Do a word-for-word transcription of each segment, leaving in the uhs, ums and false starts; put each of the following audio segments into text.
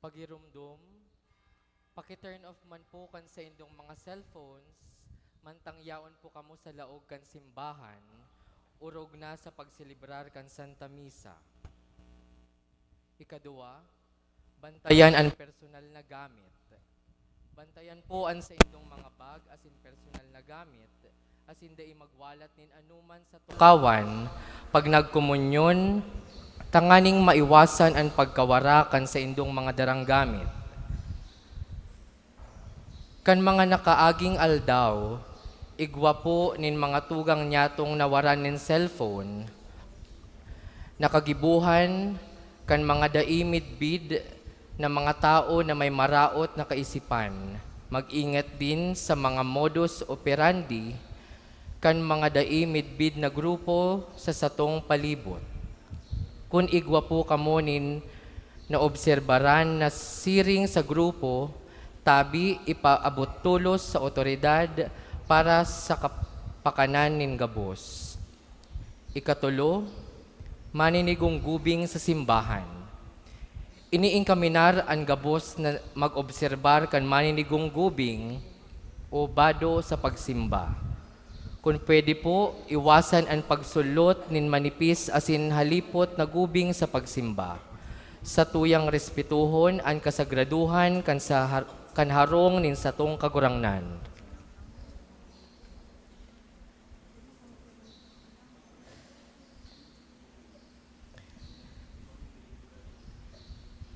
Pagirumdom, paki-turn off man po kan saindong mga cellphones, mantang yaon po kamo sa laog kan simbahan, orog na sa pagselebrar kan Santa Misa. Ikaduwa, bantayan an personal na gamit. Bantayan po an saindong mga bag asin personal na gamit, asin dai magwalat nin anoman sa tukawan pag nagkomunyon, tanganing maiwasan an pagkawara kan saindong mga darang gamit. Kan mga nakaaging aldaw, igwa po nin mga tugang nyatong nawaran nin cellphone, nakagibohan kan mga dai midbid na mga tawo na may maraot na kaisipan. Mag-ingat din sa mga modus operandi kan mga dai midbid na grupo sa satong palibot. Kun igwa po kamo nin naobserbaran na siring sa grupo, tabi ipaabot tolos sa awtoridad para sa kapakanan nin gabos. Ikatulo, maninigong gubing sa simbahan. Iniinkaminar an gabos na mag-obserbar kan maninigong gubing o bado sa pagsimba. Kun pwede po, iwasan an pagsulot nin manipis asin halipot na gubing sa pagsimba. Satuyang respetohon an kasagradohan kan sa har-, kan harong nin satong Kagurangnan.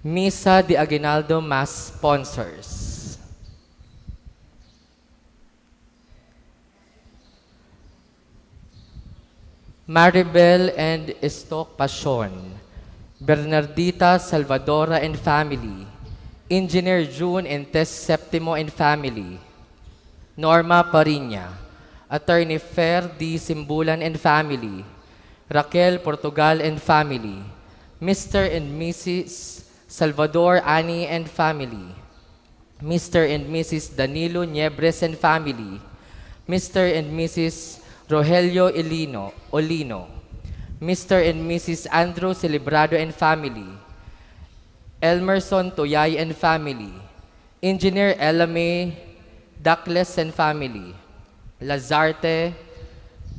Misa de Aguinaldo Mass sponsors: Maribel and Stock Pasion, Bernardita Salvadora and family, Engineer June and Tess Septimo and family, Norma Pariña, Attorney Fer D Simbulan and family, Raquel Portugal and family, Mister and Missus Salvador Ani and family, Mister and Missus Danilo Niebres and family, Mister and Missus Rogelio Elino, Olino, Mister and Missus Andrew Celebrado and family, Elmerson Tuyay and family, Engineer Ella May Dacles and family, Lazarte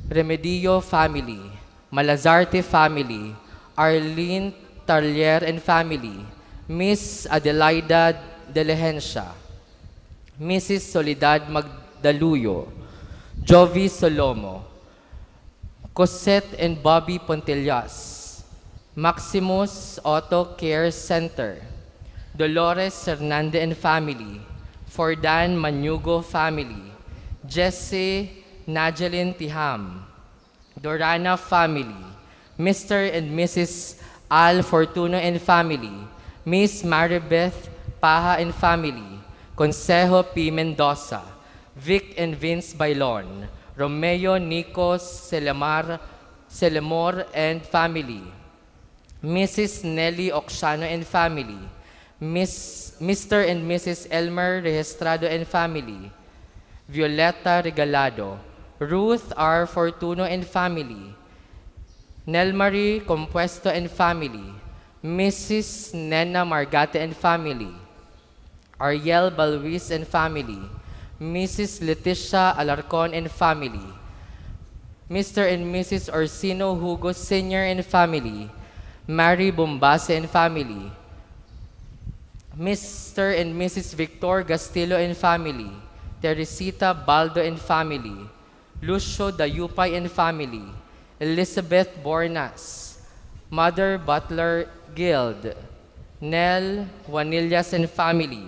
Remedio family, Malazarte family, Arlene Tarlier and family, Miss Adelaida Delegencia, Missus Soledad Magdaluyo, Jovi Solomo, Cosette and Bobby Pontillas, Maximus Auto Care Center, Dolores Hernande and family, Fordan Manugo family, Jesse Najelin Tiham, Dorana family, Mister and Missus Al Fortuno and family, Miss Maribeth Paha and family, Consejo P Mendoza, Vic and Vince Bailon, Romeo Nico Selemar, Selemor and family, Missus Nelly Oxiano and family, Miss, Mister and Missus Elmer Registrado and family, Violeta Regalado, Ruth R Fortuno and family, Nelmarie Compuesto and family, Missus Nena Margate and family, Ariel Balwis and family, Missus Leticia Alarcon and family, Mister and Missus Orsino Hugo Senior and family, Mary Bombase and family, Mister and Missus Victor Gastillo and family, Teresita Baldo and family, Lucio Dayupay and family, Elizabeth Bornas, Mother Butler Guild, Nel Juanillas and family.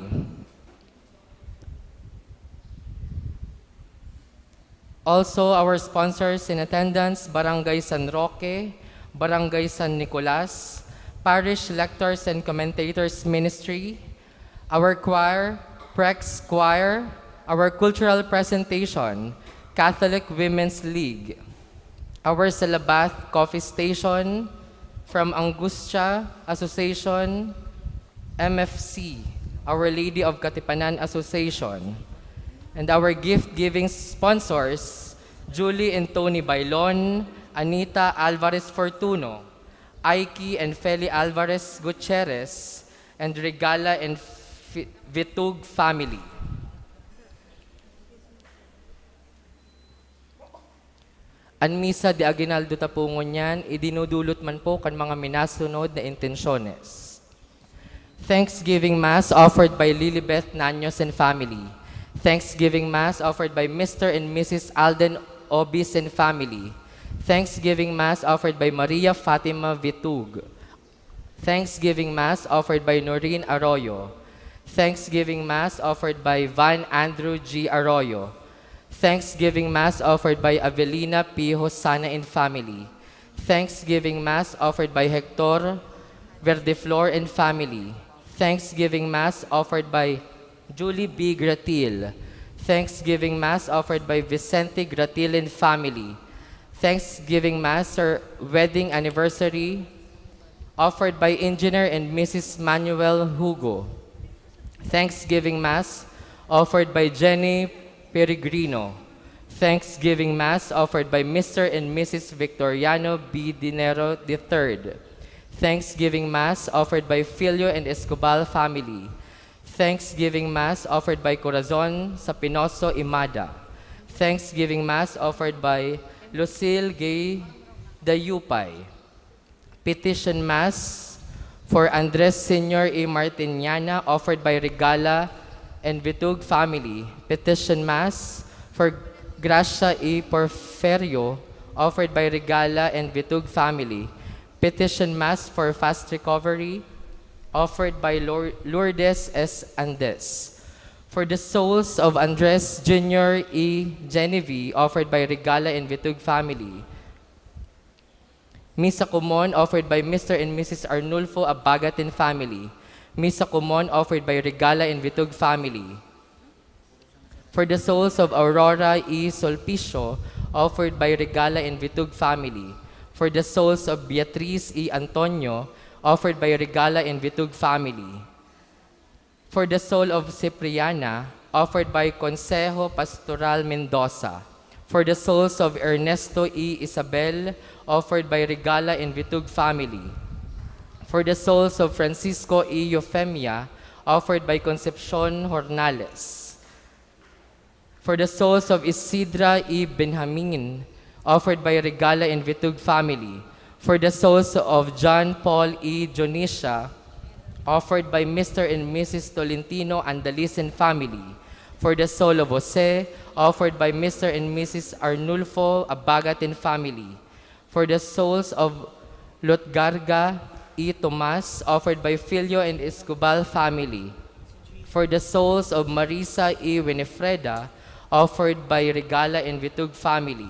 Also, our sponsors in attendance, Barangay San Roque, Barangay San Nicolas, Parish Lectors and Commentators Ministry, our choir, Prex Choir, our cultural presentation, Catholic Women's League, our Salabath Coffee Station, from Angustia Association, M F C, Our Lady of Katipanan Association, and our gift-giving sponsors, Julie and Tony Bailon, Anita Alvarez Fortuno, Aiki and Feli Alvarez Gutierrez, and Regala and Fi-, Vitug family. An misa di aguinaldo tapo ngunyan, idinudulot man po kan mga minasunod na intensyones. Thanksgiving Mass offered by Lilibeth Naños and family. Thanksgiving Mass offered by Mister and Missus Alden Obis and family. Thanksgiving Mass offered by Maria Fatima Vitug. Thanksgiving Mass offered by Noreen Arroyo. Thanksgiving Mass offered by Van Andrew G Arroyo. Thanksgiving Mass offered by Avelina P Hosana and family. Thanksgiving Mass offered by Hector Verdeflor and family. Thanksgiving Mass offered by Julie B Gratil. Thanksgiving Mass offered by Vicente Gratil and family. Thanksgiving Mass or wedding anniversary offered by Engineer and Missus Manuel Hugo. Thanksgiving Mass offered by Jenny Peregrino. Thanksgiving Mass offered by Mister and Missus Victoriano B Dinero the third. Thanksgiving Mass offered by Filio and Escobal family. Thanksgiving Mass offered by Corazon Sapinoso Imada. Thanksgiving Mass offered by Lucille Gay Dayupay. Petition Mass for Andres Senior E Martiniana, offered by Regala and Vitug family. Petition Mass for Gracia E Porferio, offered by Regala and Vitug family. Petition Mass for fast recovery, offered by Lour-, Lourdes S Andes. For the souls of Andres Junior E Genevieve, offered by Regala and Vitug family. Misa Common, offered by Mister and Missus Arnulfo Abagatin family. Misa Common, offered by Regala and Vitug family. For the souls of Aurora E Sulpicio, offered by Regala and Vitug family. For the souls of Beatriz E Antonio, offered by Regala and Vitug family. For the soul of Cipriana, offered by Consejo Pastoral Mendoza. For the souls of Ernesto E Isabel, offered by Regala and Vitug family. For the souls of Francisco E Eufemia, offered by Concepcion Hornales. For the souls of Isidra E Benjamin, offered by Regala and Vitug family. For the souls of John Paul E Dionisia, offered by Mister and Missus Tolentino Andalisen family. For the soul of Jose, offered by Mister and Missus Arnulfo Abagatin family. For the souls of Lutgarga E Tomas, offered by Filio and Escobal family. For the souls of Marisa E Winifreda, offered by Regala and Vitug family.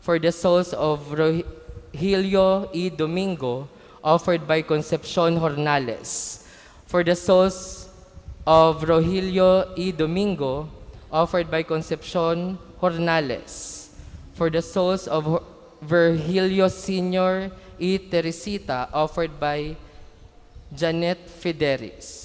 For the souls of Rogelio E Domingo, offered by Concepcion Hornales. For the souls of Rogelio E Domingo, offered by Concepcion Hornales. For the souls of Ho-, Virgilio Senior E Teresita, offered by Janet Fideris.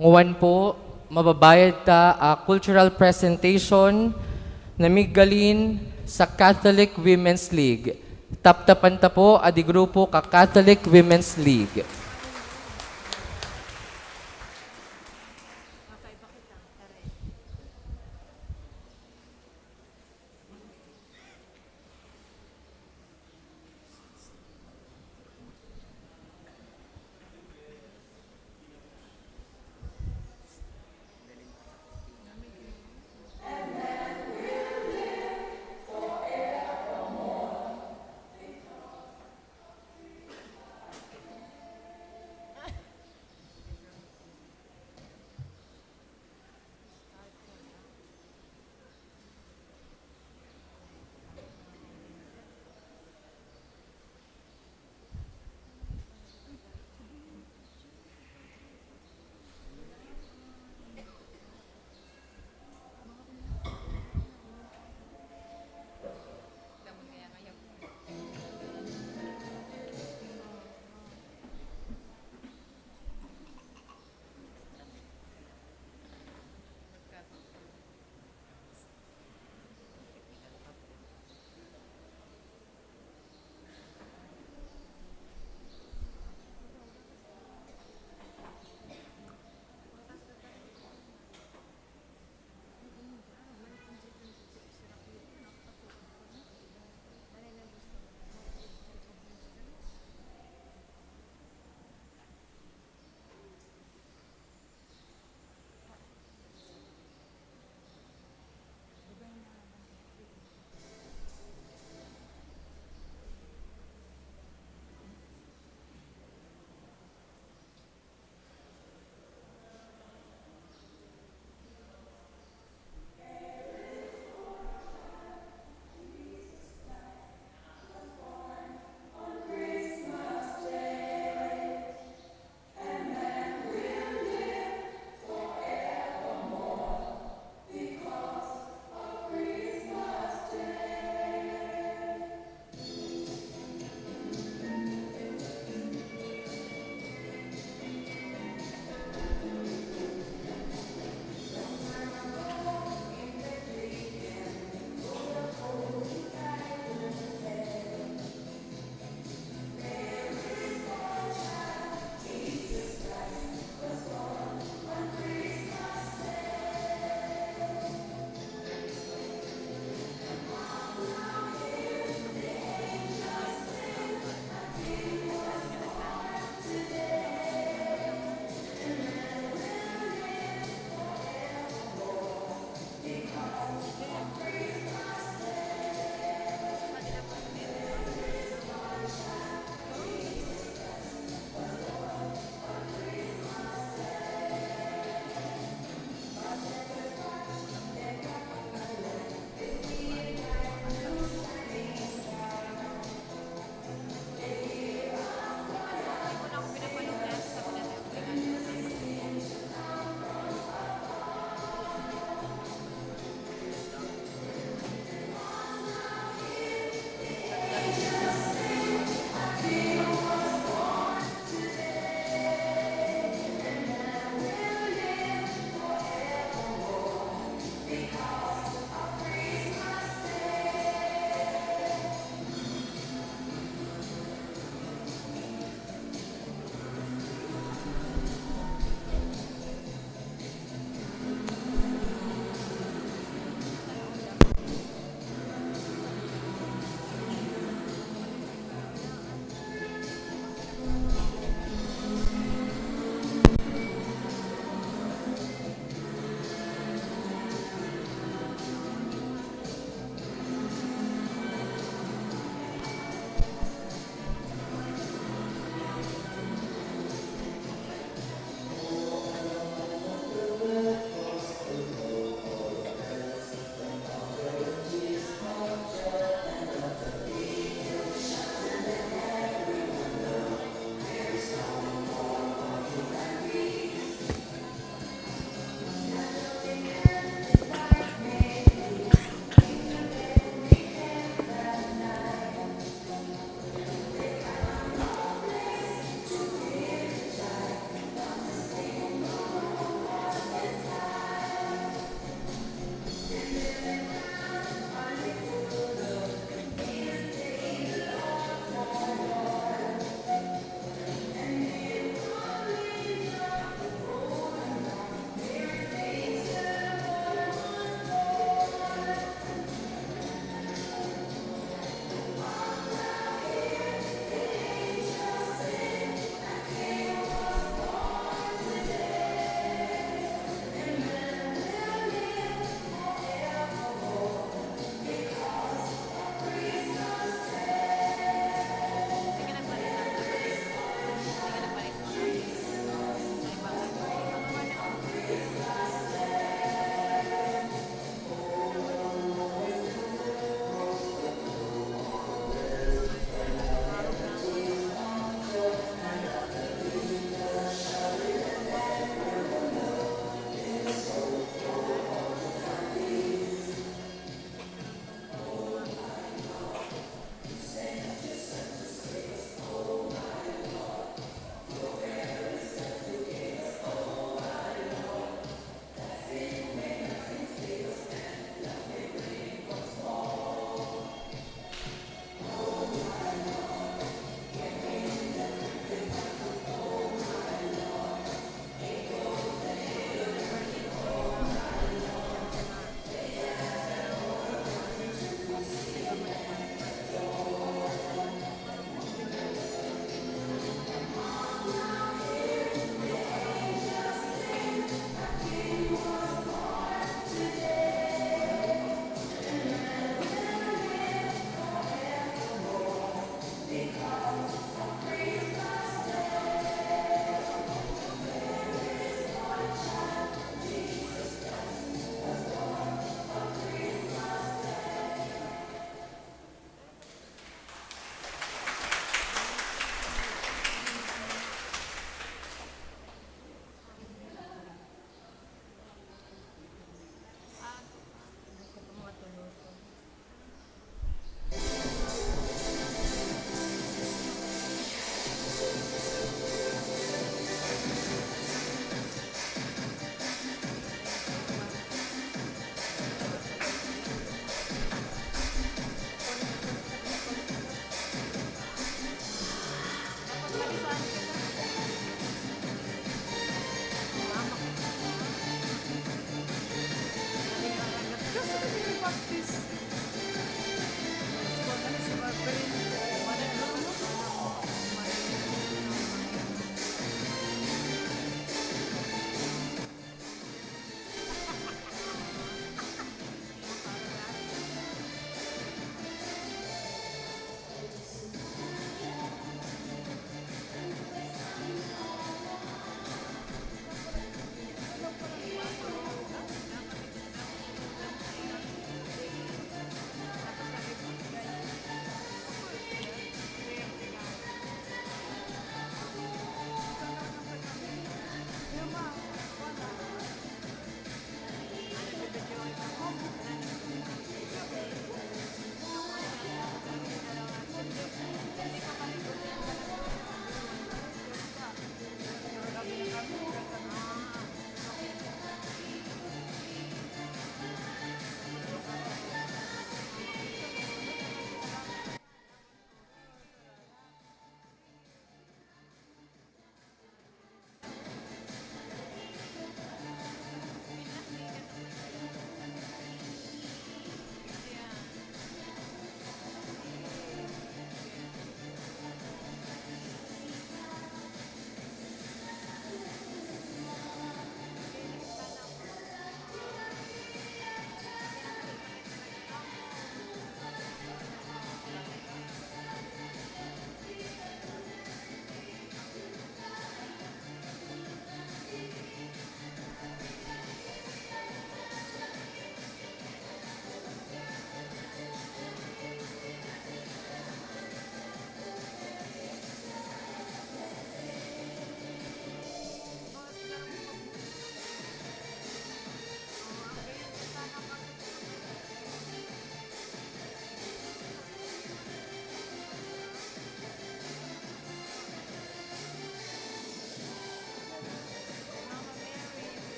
Nguwan po, mababayad ta a cultural presentation na miggalin sa Catholic Women's League. Taptapan ta po a di grupo ka Catholic Women's League.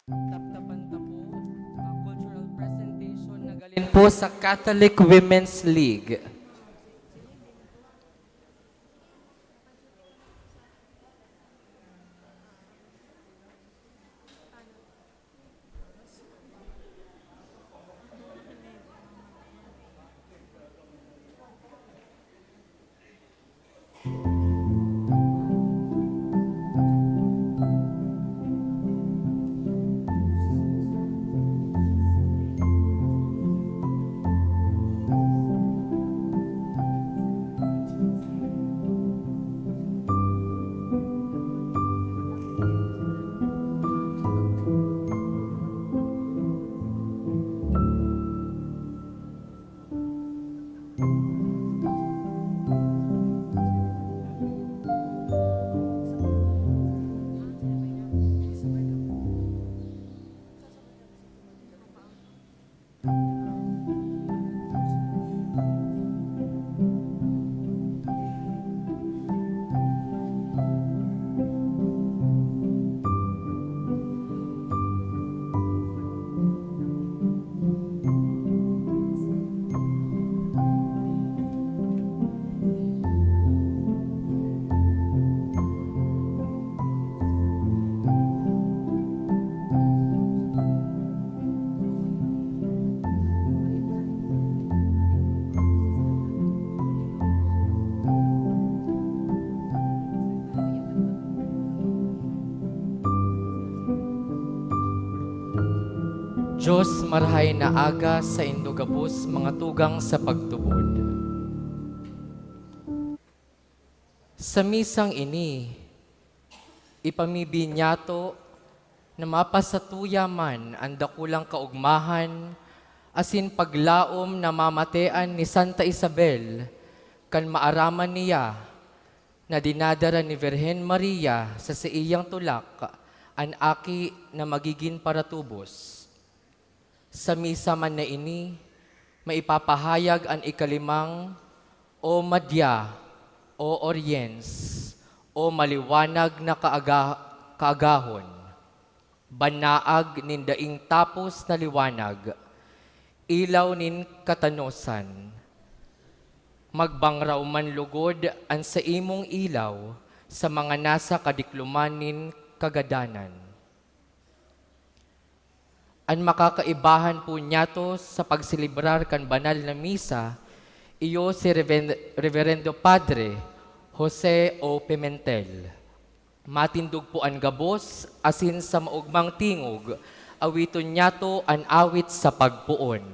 Taptapan ta po ang cultural presentation na galing po sa Catholic Women's League. Dios, marahay na aga saindo gabos, mga tugang sa pagtubod. Sa misang ini, ipamibi niyato na mapasatuya man an dakulang kaogmahan asin paglaom na mamatean ni Santa Isabel kan maaraman niya na dinadara ni Virgen Maria sa saiyang tulak an aki na magigin paratubos. Sa misa man na ini, maipapahayag an ikalimang, "O Madya, O Oriens, O maliwanag na kaaga-, kaagahon, banaag nin daing tapos na liwanag, ilaw nin katanosan. Magbangraw man lugod an saimong ilaw sa mga nasa kadikloman nin kagadanan." An makakaibahan po niyato sa pagselebrar kan banal na misa, iyo si Reven-, Reverendo Padre Jose O. Pimentel. Matindog po an gabos, asin sa maogmang tingog, awiton niyato an awit sa pagpoon.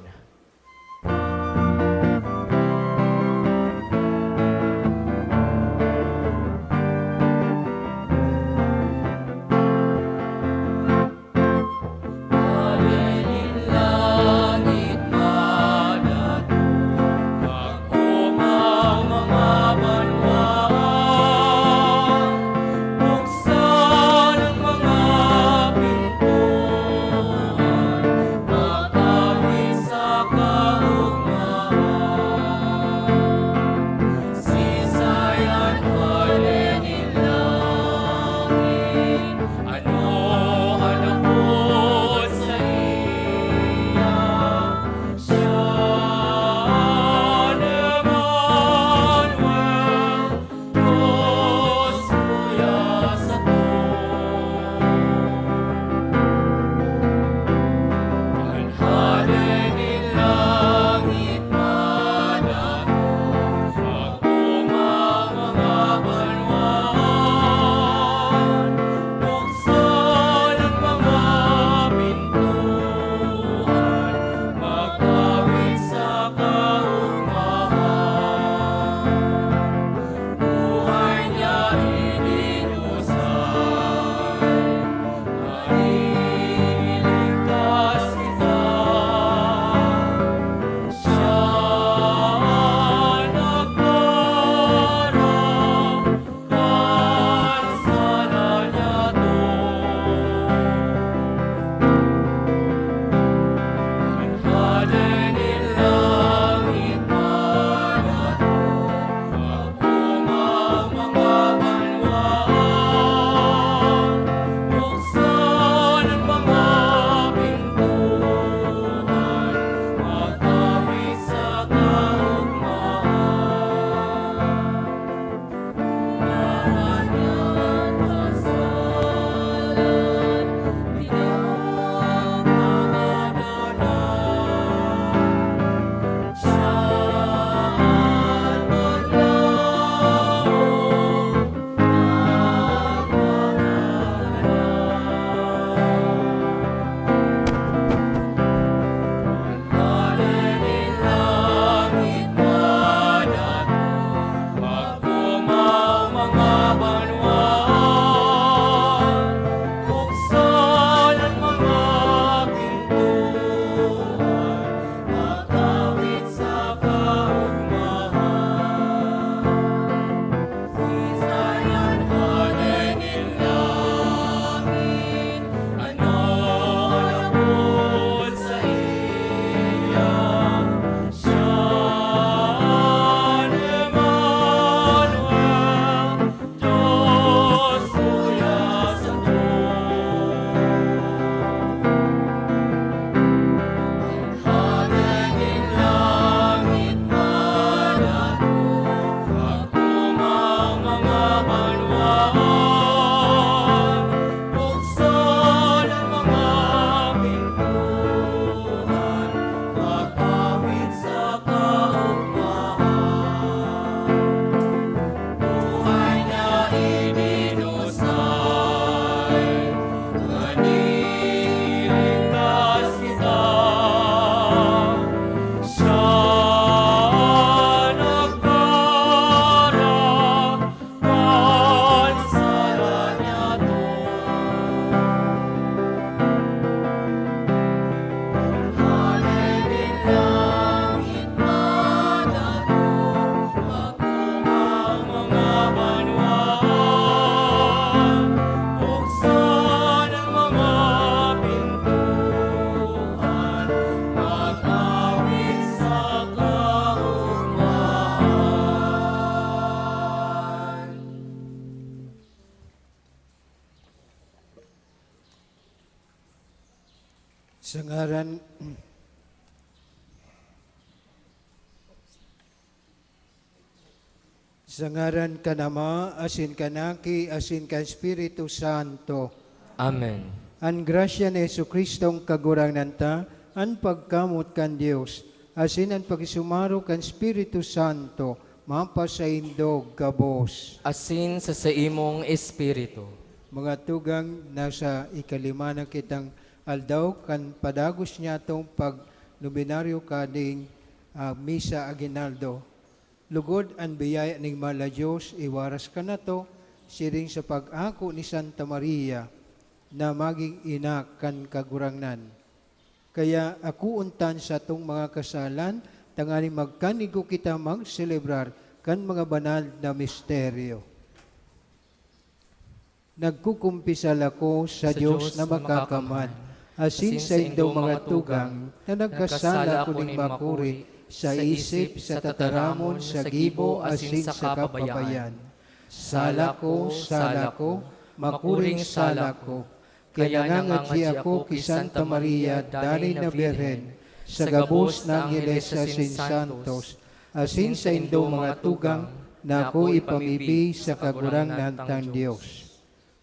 Sa ngaran, sa ngaran kan Ama, asin kan Aki, asin kan Espiritu Santo. Amen. An grasya ni Jesu-Cristong Kagurangnan ta, an pagkamot kan Dios, asin an pakisumaro kan Espiritu Santo, mapasaindo gabos. Asin sa saimong espiritu. Mga tugang, nasa ikalima na kitang aldaw kan padagos niyatong pag-nobenaryo kaning, ah, Misa Aguinaldo. Lugod an biyaya ning mahal na Dios iwaras kanato, siring sa pag-ako ni Santa Maria na magin ina kan Kagurangnan. Kaya akoon ta an satong mga kasalan, tanganing magkanigo kita magselebrar kan mga banal na misteryo. Nagkukumpisal ako sa Sa Dios Dios na na makakamhan, makakamhan, asin asin saindong mga tugang, na nagkasala ako nin makuri sa isip, sa tataramon, sa gibo, asin sa kapabayan. Sala ko, sala ko, makuring sala ko. Kaya nangangadyi ako ki Santa Maria, Danay na Birhen, sa gabos na angheles asin santos, asin saindong mga tugang, na ako ipamibi sa Kagurangnan tang Dios.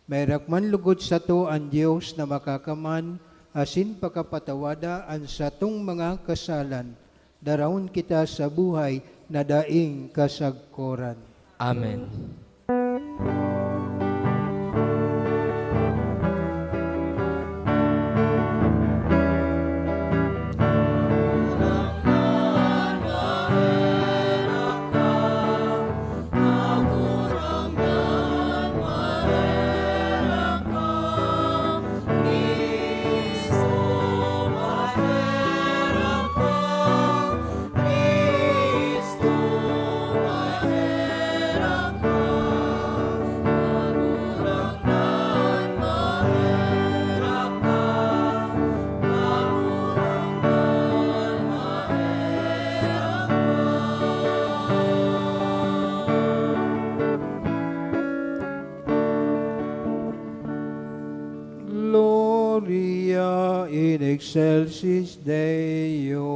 Maherak man lugod sato an Dios na makakamhan asin pakapatawada an satong mga kasalan, darawon kita sa buhay na daing kasagkoran. Amen. Gloria in excelsis Deo.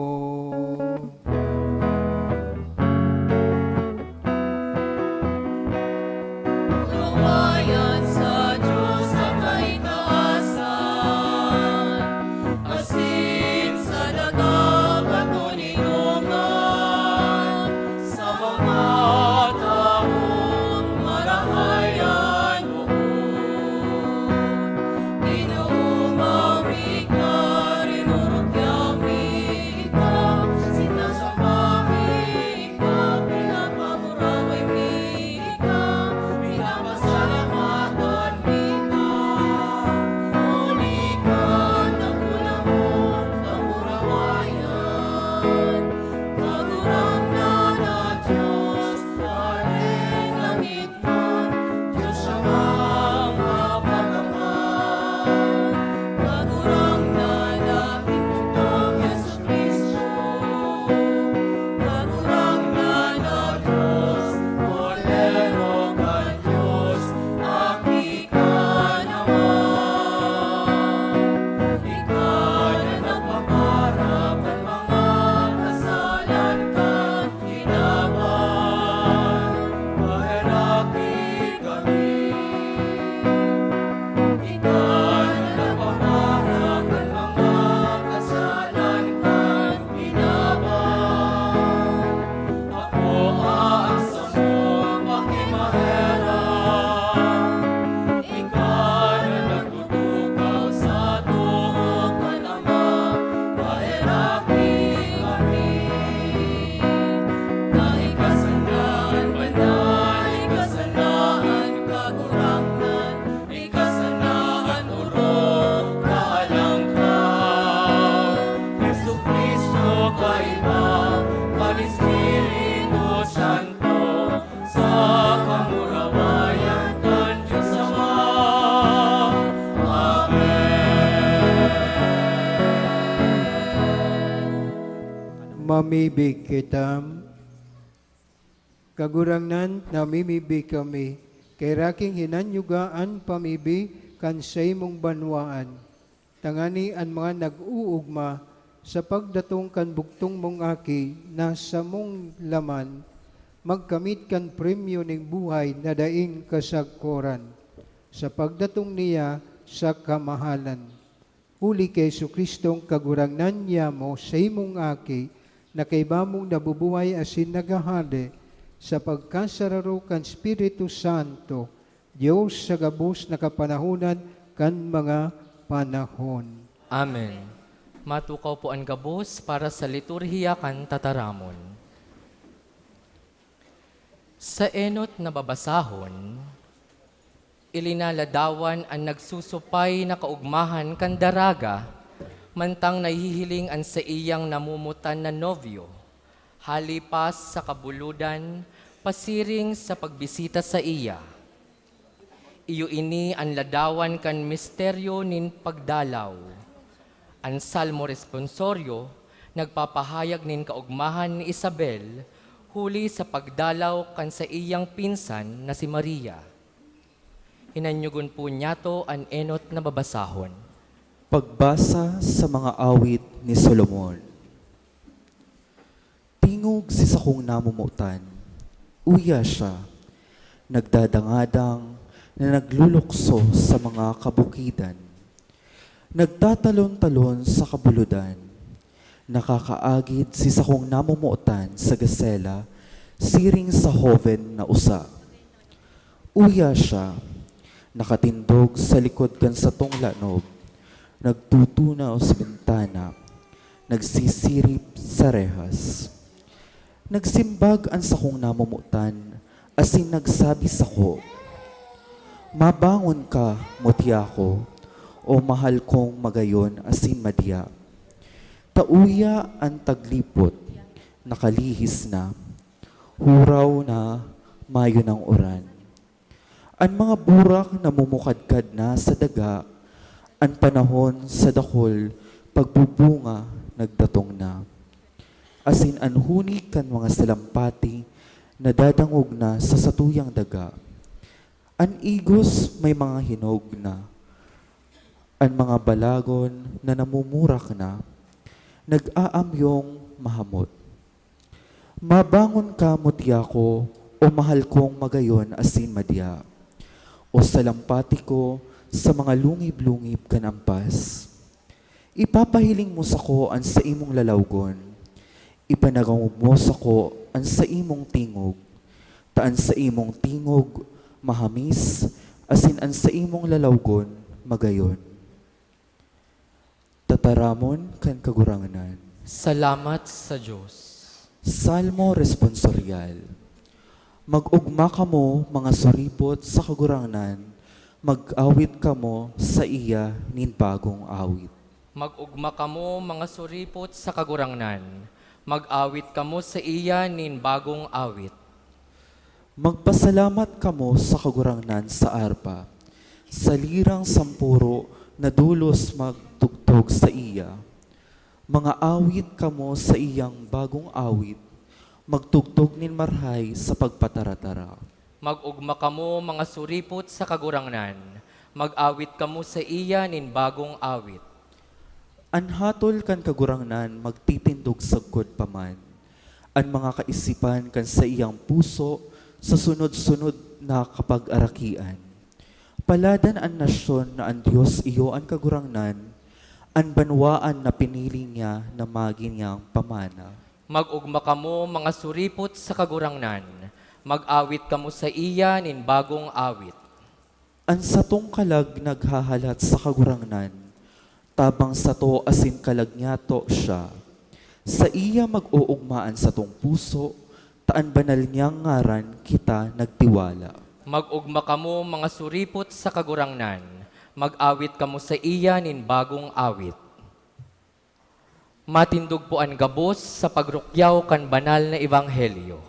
Kaluwayan sa Diyos sa kaitaasan, asin sa daga katoninongan, sa mga taong marahay an boot. Ginoo, mawi ka, rinurugyaw mi ka, sinasamba mi ka, pinapaguraway mi ka, pinapasalamatan mi ka. Huli ka, dakula mong kagurawayan, Kagurangnan na Diyos, Hari langit man, Diyos Amang mapagmahal, Kagurangnan na pinutong Jesu-Cristo, Kagurangnan na Diyos, Kordero kan Diyos, Aki ka naman. Ika na nagpapara kan mga kasalan kan kinaban, paheraki kami. Ika na nagpapara kan mga kasalan kan kinaban, akoa an samong pakimaherak. Ika na nagtutukaw sa too kan Ama, paheraki kami. Ika sana an banal, ika sana an kagurangnan, ika sana an orog, kahalangkaw. Jesu-Cristo, kaiba kan Espiritu Santo, sa kamurawayan kan Dios Ama. Amen. Mamibi kita. Kagurangnan, namimibi kami, kaheraking hinanyuga an pamibi kan saimong banwaan. tangani an mga nag-oogma sa pagdatong kan bugtong mong Aki na samong laman magkamit kan premyo nin buhay na daing kasagkoran sa pagdatong niya sa kamahalan. Huli ki Jesu-Cristong Kagurangnan niamo, saimong Aki, na kaiba mong nabubuhay asin naghahade sa pagkasararo kan Espiritu Santo, Dios sa gabos na kapanahonan kan mga panahon. Amen. Matukaw po an gabos para sa liturhiya kan tataramon. Sa enot na babasahon, ilinaladawan an nagsusupay na kaugmahan kan daraga, mantang nahihiling an saiyang namomotan na nobyo, hali pa sa kabulodan, pasiring sa pagbisita saiya. Iyo ini an ladawan kan misteryo nin pagdalaw. An Salmo Responsorio nagpapahayag nin kaogmahan ni Isabel huli sa pagdalaw kan saiyang pinsan na si Maria. Hinanyogon po niyato an enot na babasahon. Pagbasa sa mga awit ni Solomon. Tingog si sakong namomotan, uya siya, nagdadangadang na naglulukso sa mga kabukidan. Nagtatalon-talon sa kabulodan. Nakakaagid si sakong namomotan sa gasela, siring sa hoben na usa. Uya siya, nakatindog sa likod kan satong lanob, nagtutunaw sa bintana, nagsisirip sa rehas. Nagsimbag an sakong namomotan asin nagsabi sako, "Mabangon ka, mutya ko, o mahal kong magayon asin madya. Ta uya an taglipot, nakalihis na, huraw na, mayo nang uran." An mga burak namumukadkad na sa daga, an panahon sa dakul pagbubunga nagdatong na. Asin an hunig kan mga salampati nadadangog na sa satuyang daga. An igos may mga hinog na. An mga balagon na namumurak na, nag-aamyong mahamot. Mabangon ka, mutya ko, o mahal kong magayon asin madya, o salampati ko sa mga lungib-lungib kan ampas. Ipapahiling mo sako an saimong lalawgon, ipanagawom mo sako an saimong tingog, ta an saimong tingog mahamis, asin an saimong lalawgon magayon. Tataramon kan Kagurangnan. Salamat sa Dios. Salmo Responsorial. Mag-ogma kamo, mga suripot, sa Kagurangnan, mag-awit kamo saiya nin bagong awit. Mag-ogma kamo, mga suripot, sa Kagurangnan, mag-awit kamo saiya nin bagong awit. Magpasalamat kamo sa Kagurangnan sa arpa, sa lirang sampuro na dolos magtugtog saiya. Mga awit kamo saiyang bagong awit, magtugtog nin marhay sa pagpataratara. Mag-ogma kamo, mga suripot, sa Kagurangnan, mag-awit kamo saiya nin bagong awit. An hatol kan Kagurangnan magtitindog sagkod pa man. An mga kaisipan kan saiyang puso sa sunod-sunod na kapag-arakian. Paladan an nasyon na an Dios iyo an Kagurangnan, an banwaan na pinili niya na magin niyang pamana. Mag-ogma kamo, mga suripot, sa Kagurangnan, mag-awit kamo saiya nin bagong awit. An satong kalag naghahalat sa Kagurangnan, tabang sato asin kalag niyato siya. Saiya mag-oogma an satong puso, ta an banal niyang ngaran kita nagtiwala. Mag-ogma kamo, mga suripot, sa Kagurangnan, mag-awit kamo saiya nin bagong awit. Matindog po an gabos sa pagrukyaw kan banal na ebanghelyo.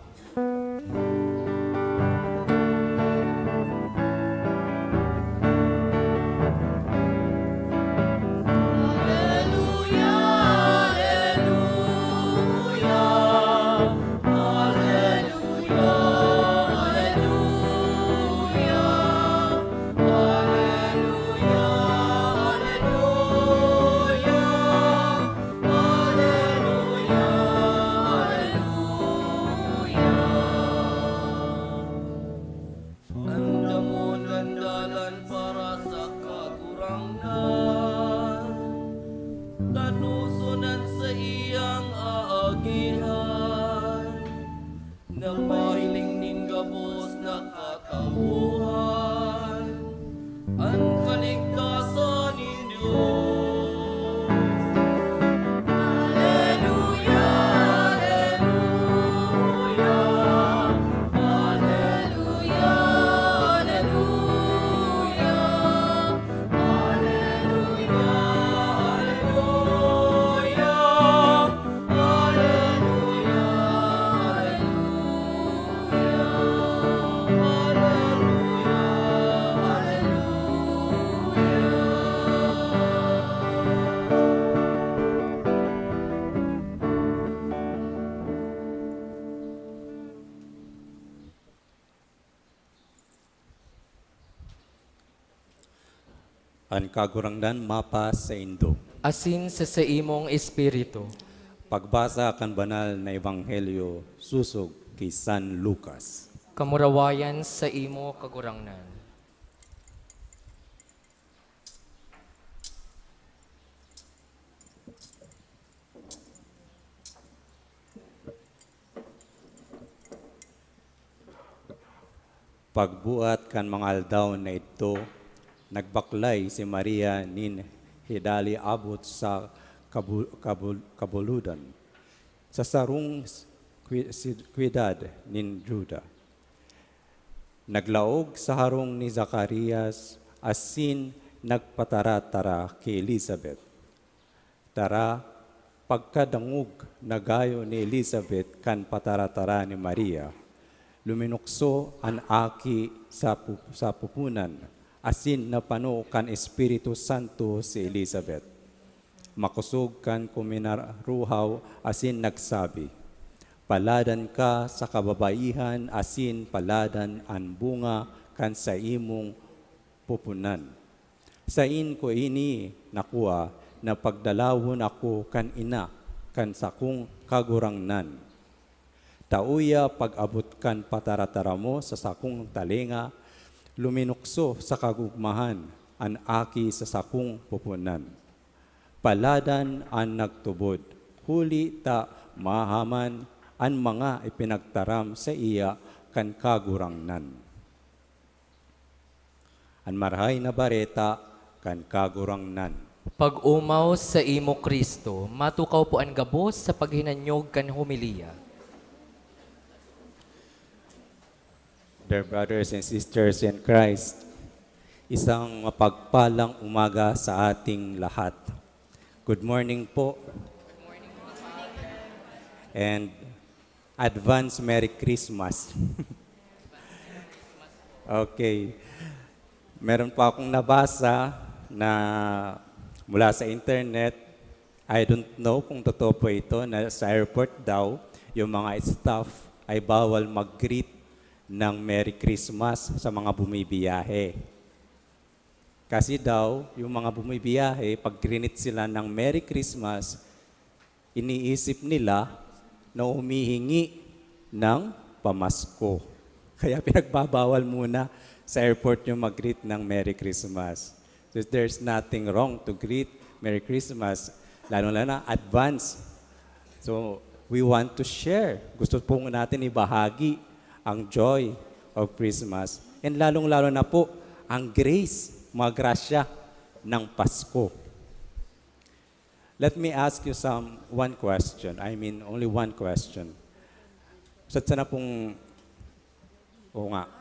Tawohan an kaligtasan nin Dios. Aleluya, aleluya, aleluya, aleluya. Aleluya, aleluya, aleluya, aleluya, aleluya, aleluya. An Kagurangnan mapasaindo. Asin sa saimong espiritu. Pagbasa kan banal na ebanghelyo sosog ki San Lucas. Kamurawayan saimo, Kagurangnan. Pagbuhat kan mga aldaw na idto, nagbaklay si Maria nin hidali abot sa kabu-, kabu-, kabulodan, sa sarong s-, kwi-, si-, kwidad nin Juda. Naglaog sa harong ni Zacarias asin nagpatara-tara ki Elizabeth. Tara, pagkadangog na gayo ni Elizabeth kan patara-tara ni Maria, luminukso an aki sa pu-, sa pupunan, asin napano kan Espiritu Santo si Elizabeth. Makosog kan kuminaruhaw asin nagsabi, "Paladan ka sa kababaihan asin paladan an bunga kan saimong pupunan." Sain ko ini nakua na pagdalawon ako kan ina kan sakong Kagurangnan. Ta uya pag-abot kan pataratara mo sa sakong talinga, luminukso sa kagugmahan an aki sa sakong pupunan. Paladan an nagtubod, huli ta mahaman an mga ipinagtaram saiya kan Kagurangnan. An Marahay na Bareta kan Kagurangnan. Pag-omaw saimo, Cristo, matukaw po an gabos sa paghinanyog kan homilya. Dear brothers and sisters in Christ, isang mapagpalang umaga sa ating lahat. Good morning po. And advance Merry Christmas. Okay. Meron po akong nabasa na mula sa internet. I don't know kung totoo po ito, na sa airport daw, yung mga staff ay bawal mag-greet ng Merry Christmas sa mga bumibiyahe. Kasi daw, yung mga bumibiyahe, pag grinit sila ng Merry Christmas, iniisip nila na humihingi ng pamasko. Kaya pinagbabawal muna sa airport yung mag-greet ng Merry Christmas. So, there's nothing wrong to greet Merry Christmas, lalo na advance. So, we want to share. Gusto po natin ibahagi ang joy of Christmas. And lalong-lalo na po, ang grace, mga grasya ng Pasko. Let me ask you some, one question. I mean, only one question. Sa sana pong, o nga.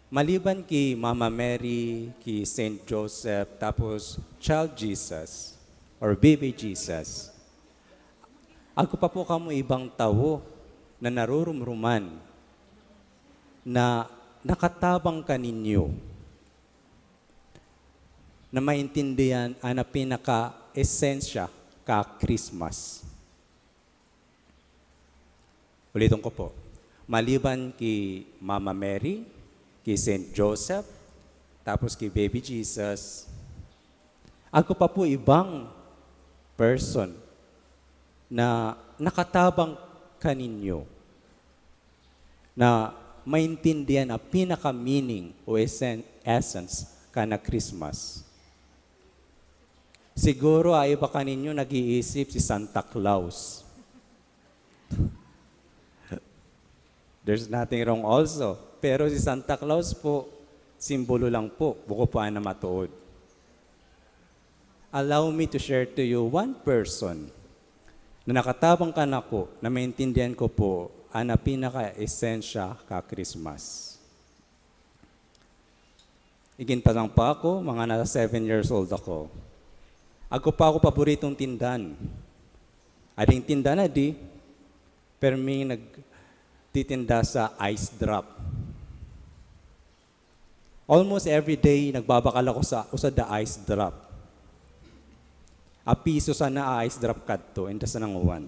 Maliban ki Mama Mary, ki Saint Joseph, tapos Child Jesus, or Baby Jesus, ako pa po kamo ibang tawo na narurumruman na nakatabang kaninyo na maintindihan an pinaka-esensya ka Christmas. Ulitin ko po. Maliban ki Mama Mary, ki Saint Joseph, tapos ki Baby Jesus, ako pa po ibang person na nakatabang kaninyo na maintindihan ang pinaka-meaning o essen-, essence ka na Christmas. Siguro, ang iba kaninyo nag-iisip si Santa Claus. There's nothing wrong also. Pero si Santa Claus po, simbolo lang po, bako po an namatuod. Allow me to share to you one person na nakatabang kan ako na maintindihan ko po an pinaka-esensya ka Christmas. Igin pa lang po ako, mga nasa seven years old ako. Ako pa ako paboritong tindan. Ading tindan na di, perming nagtitinda sa ice drop. Almost every day, nagbabakal ako sa usa da ice drop. A piso sana a ice drop kadto, inda sa nanguwan.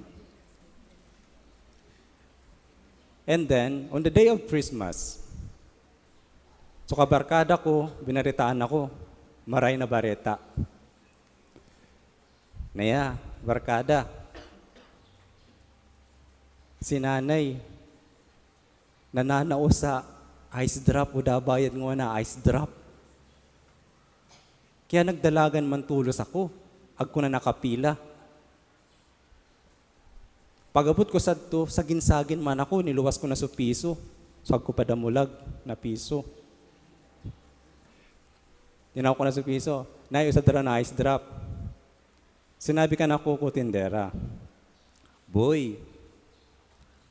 And then, on the day of Christmas, so kabarkada ko, binaritaan ako, maray na bareta. Naya, barkada. Si nanay, nananao sa ice drop, o dabayad ngona ice drop. Kaya nagdalagan man tolos ako, agko na nakapila. Pag-abot ko sadto, sagin-sagin man ako, niluwas ko na sa piso. So, agko padamulag na piso. Tinaw ko na sa piso, "Nay, usa dara na ice drop." Sinabi kan ako ko tindera, "Boy,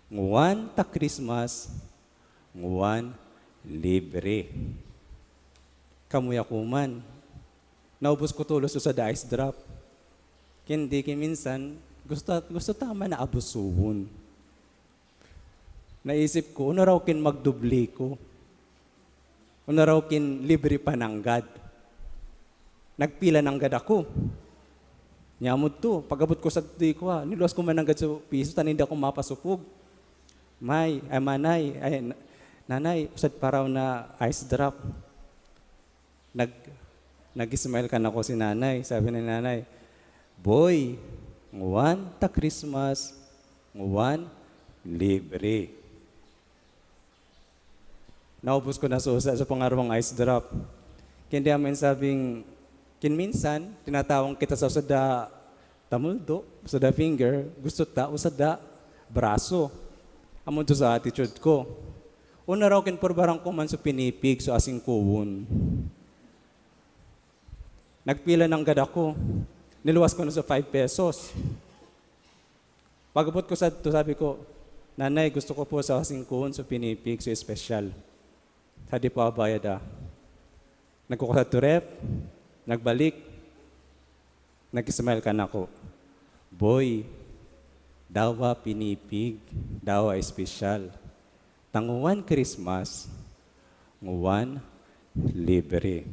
nguwan ta Christmas, nguwan libre." Kamuya ko man, naubos ko tolos sa da ice drop. Kundi ki minsan, gusto, gusto ta man na abusuhon. Naisip ko, "Ano raw kin magdoble ko? Ano raw kin libre pa nanggad?" Nagpila nanggad ako. Nyamod to, pag-abot ko sa di ko, ah, niluwas ko man nanggad sa piso, ta nin di ako mapasupog. "May, ay, manay, ay, na-, nanay, usad pa raw na ice drop." Nag-, nag-smile kan ako si nanay. Sabi ni nanay, "Boy, nguwan ta Christmas, nguwan libre." Naubos ko na sa usa, sa pangarong ice drop. Kundi amin sabing, kin minsan, tinatawan kita sa usa da tamuldo, usa da finger, gusto ta, usa da braso. Amo to sa attitude ko. Una raw kin purbaran ko man sa pinipig, sa asingkuwon. Nagpila nanggad ako. Niluwas ko na sa five pesos. Pag-abot ko sa to, sabi ko, "Nanay, gusto ko po sa singkuhon, sa pinipig, sa espesyal." Sa di pa bayad, ah. Nagkukuha sa ref, nagbalik, nag-smile kan ako. "Boy, dawa pinipig, dawa espesyal. Ta nguwan Christmas, nguwan libre."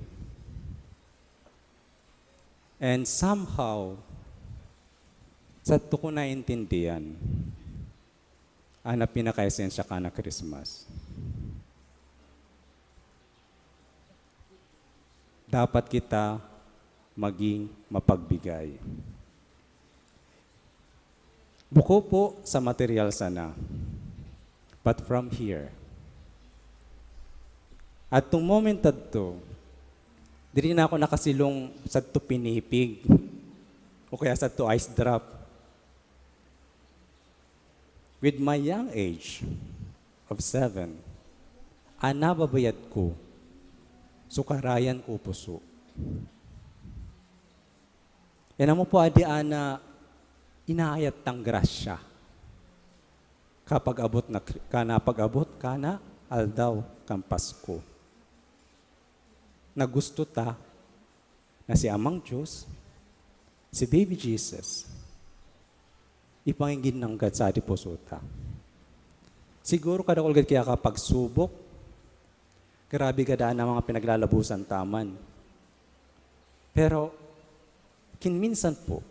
And somehow, sa to ko naintindihan, ang pinaka-esensya ka na Christmas. Dapat kita maging mapagbigay. Bako po sa material sana, but from here. At tong moment adto, diri na ako nakasilong sa to pinipig o kaya sa to ice drop. With my young age of seven, ang nababayad ko, sukarayan ko puso. Yan mo po, adi ana, inaayat tang grasya. Kapag abot na, ka na pag-abot, ka na aldaw kan Pasko. Na gusto ta na si Amang Diyos, si Baby Jesus, ipangingin nanggad sa adi puso ta. Siguro kadakul gad kaya ka pagsubok, grabe gad an mga pinaglalabosan ta man. Pero, kin minsan po,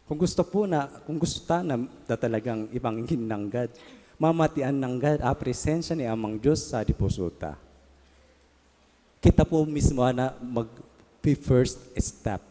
kung gusto po na, kung gusto ta na, na talagang ipangingin nanggad, mamatian nanggad, ah, presensya ni Amang Diyos sa adi puso ta. Kita po mismo na mag-first step.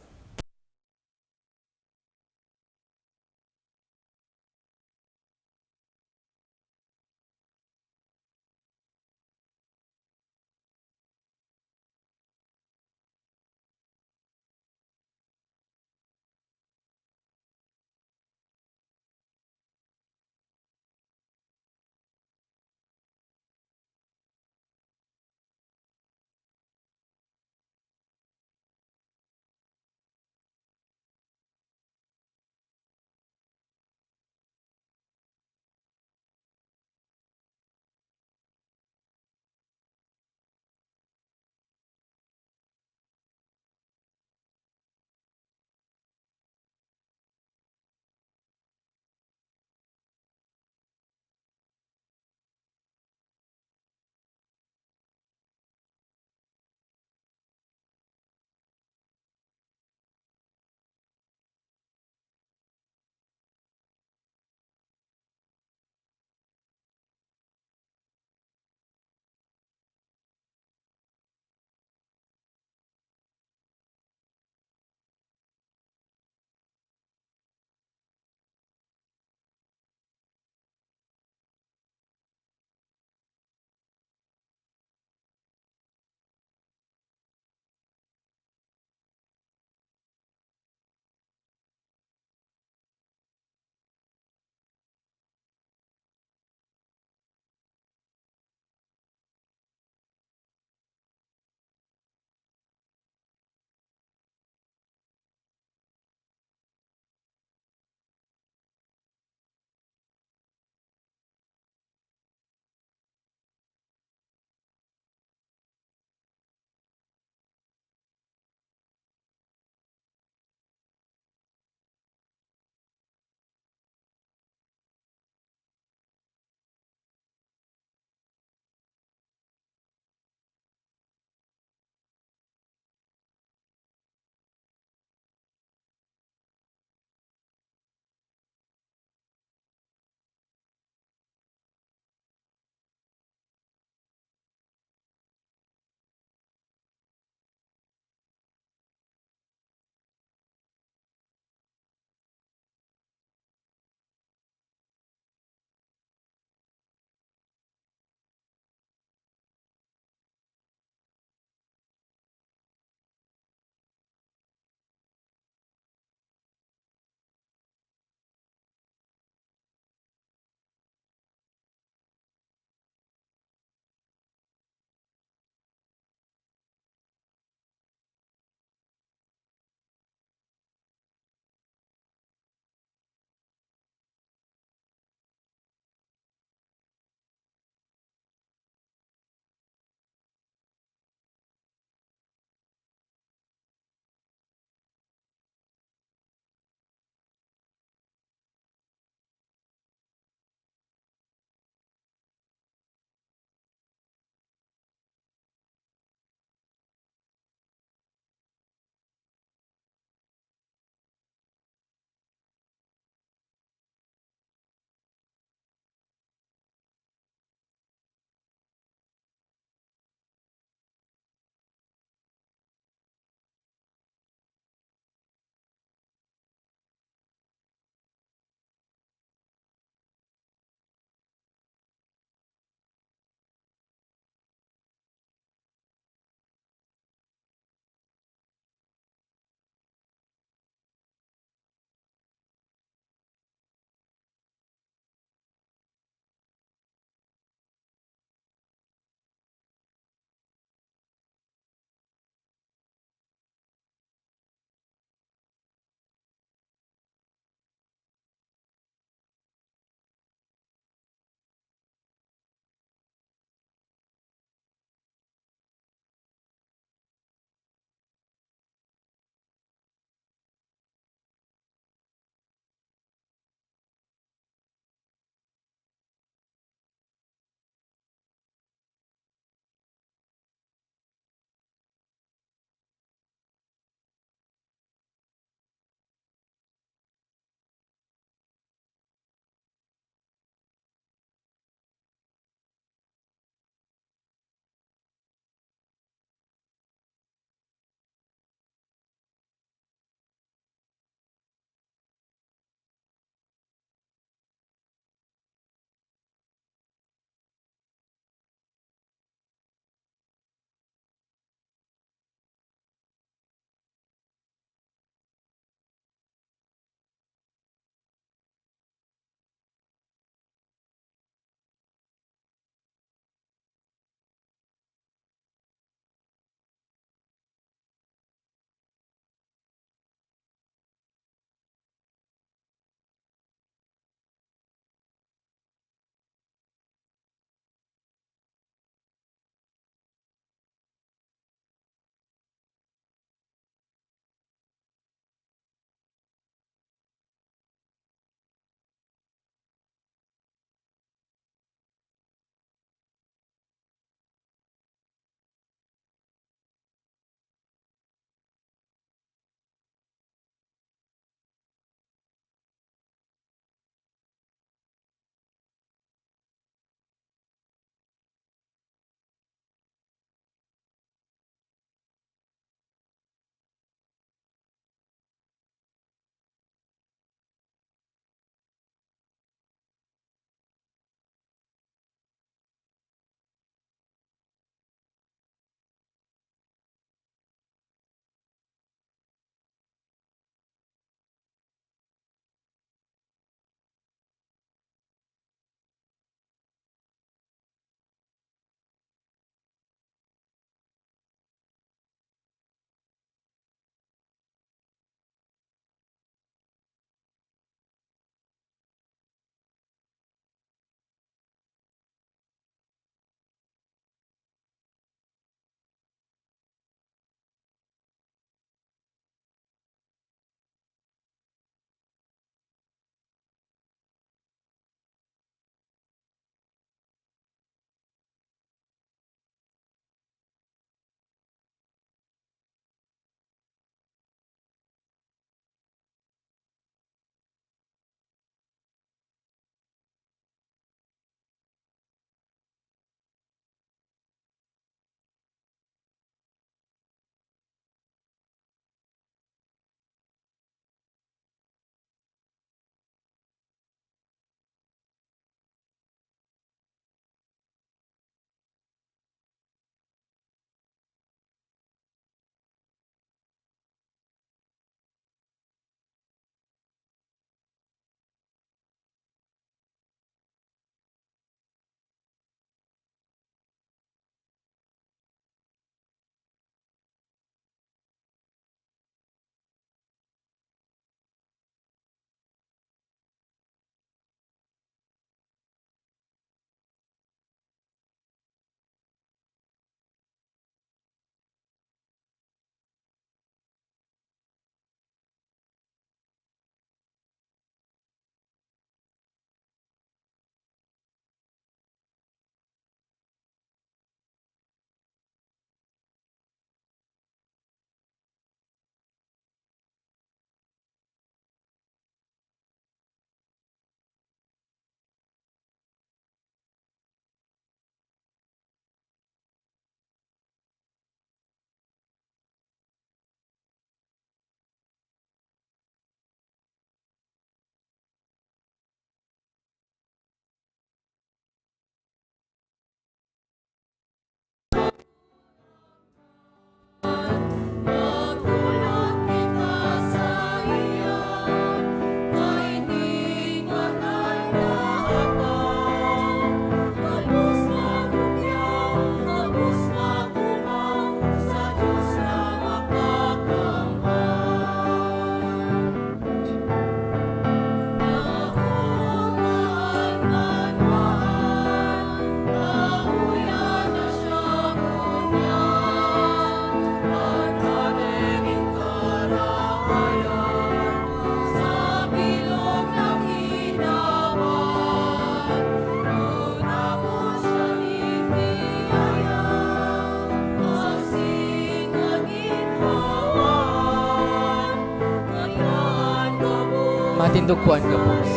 Tindog po an gabos.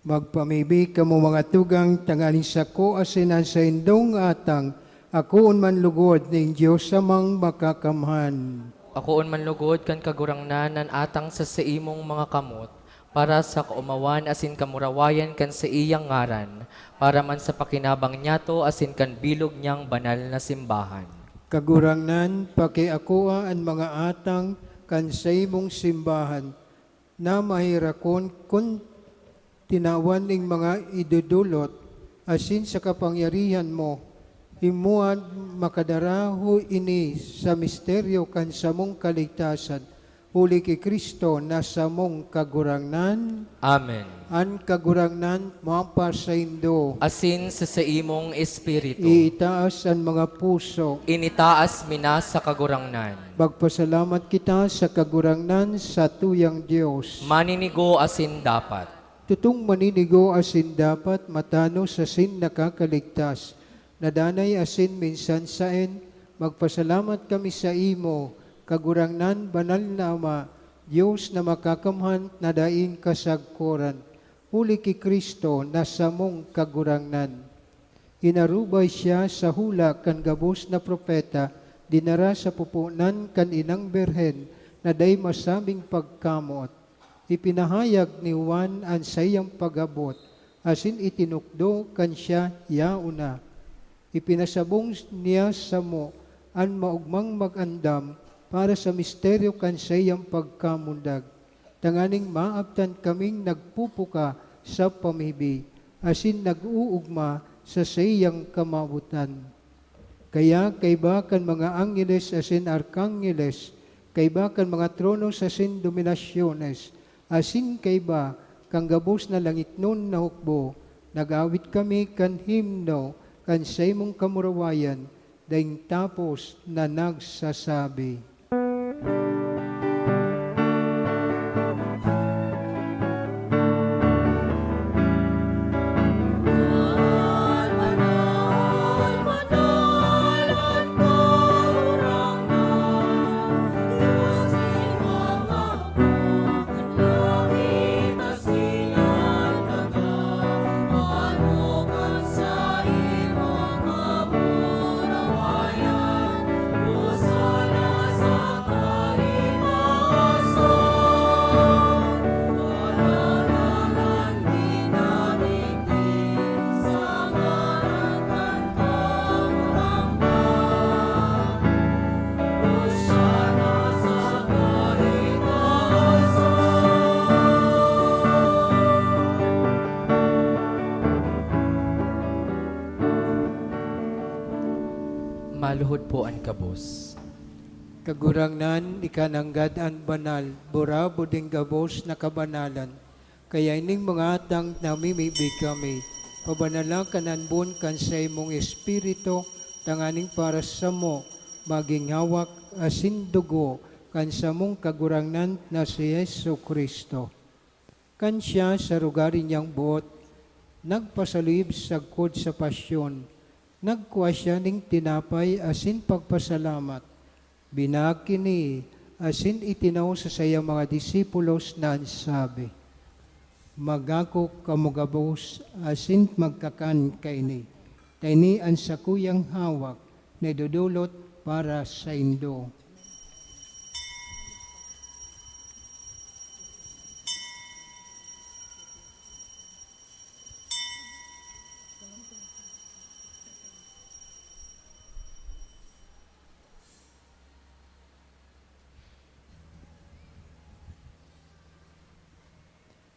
Magpamibi kamo, mga tugang, tanganing sako asin an saindong atang akoon man lugod nin Dios Amang Makakamhan. Akoon man lugod kan Kagurangnan an atang sa saimong mga kamot, para sa kaomawan asin kamurawayan kan saiyang ngaran, para man sa pakinabang niyato asin kan bilog niyang banal na simbahan. Kagurangnan, pakiakoa an mga atang kan saimong simbahan, na maherakon kun tinawan nin mga idodolot, asin sa kapangyarihan mo, himoan makadara ho ini sa misteryo kan samong kaligtasan, huli ki Cristo na samong Kagurangnan. Amen. An Kagurangnan mapasaindo. Asin sa saimong espiritu. Iitaas an mga puso. Initaas mi na sa Kagurangnan. Magpasalamat kita sa Kagurangnan, satuyang Dios. Maninigo asin dapat. Totong maninigo asin dapat, matanos asin nakakaligtas. Na danay asin minsan saen, magpasalamat kami saimo, Kagurangnan, Banal na Ama, Dios na Makakamhan na daing kasagkoran, huli ki Cristo na samong Kagurangnan. Inarubay siya sa hula kan gabos na propeta, dinara sa pupunan kan inang birhen na dai masabing pagkamoot. Ipinahayag ni Juan an saiyang pag-abot, asin itinukdo kan siya yaon na. Ipinasabong niya samo an maogmang mag-andam para sa misteryo kan saiyang pagkamundag, tanganing maabtan kaming nagpupuka sa pamibi asin nag-oogma sa saiyang kamawotan. Kaya kaiba kan mga angheles asin arkangheles, kaiba kan mga tronos asin dominasyones, asin kaiba kan gabos na langitnon na hukbo, nag-awit kami kan himno kan saimong kamurawayan, daing tapos na nagsasabi. Maluhod po an gabos. Kagurangnan, ika nanggad an banal, burabod nin gabos na kabanalan. Kaya ining mga atang namimibi kami, pabanala kan anbon kan saimong Espiritu, tanganing para samo magin hawak asin dugo kan samong Kagurangnan na si Jesu-Cristo. Kan siya sa rugari niyang boot nagpasaluyib sagkod sa pasyon, nagkua siya nin tinapay asin pagpasalamat, binaak ini asin itinao sa saiyang mga disipulos na an sabi, "Magako kamo gabos asin magkakan kaini, ta ini an sakuyang hawak na idodolot para saindo."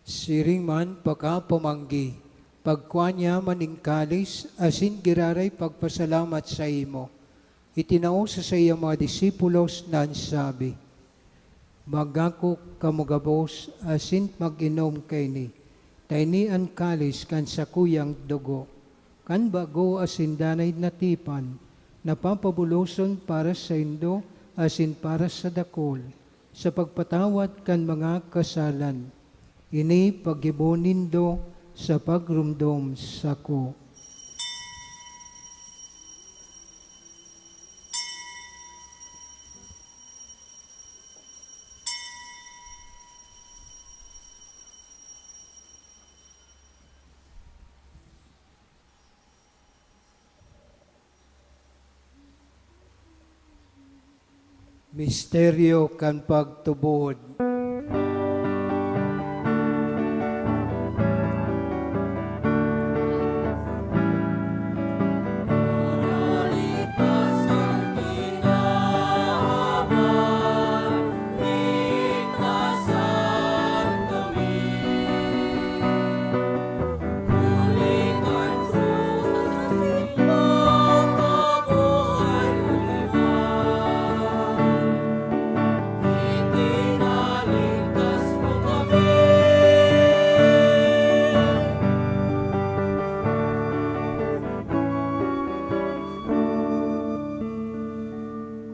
Siring man pakapamanggi, pagkua niya man nin kalis asin giraray pagpasalamat saimo, itinao sa saiyang mga disipulos na an sabi, "Magako kamo gabos asin mag-inom kaini, ta ini an kalis kan sakuyang dugo, kan bago asin danay na tipan, na papabuloson para saindo asin para sa dakul, sa pagpatawad kan mga kasalan. Ini paggibo nindo sa pagromdom sako. Misteryo kan pagtubod.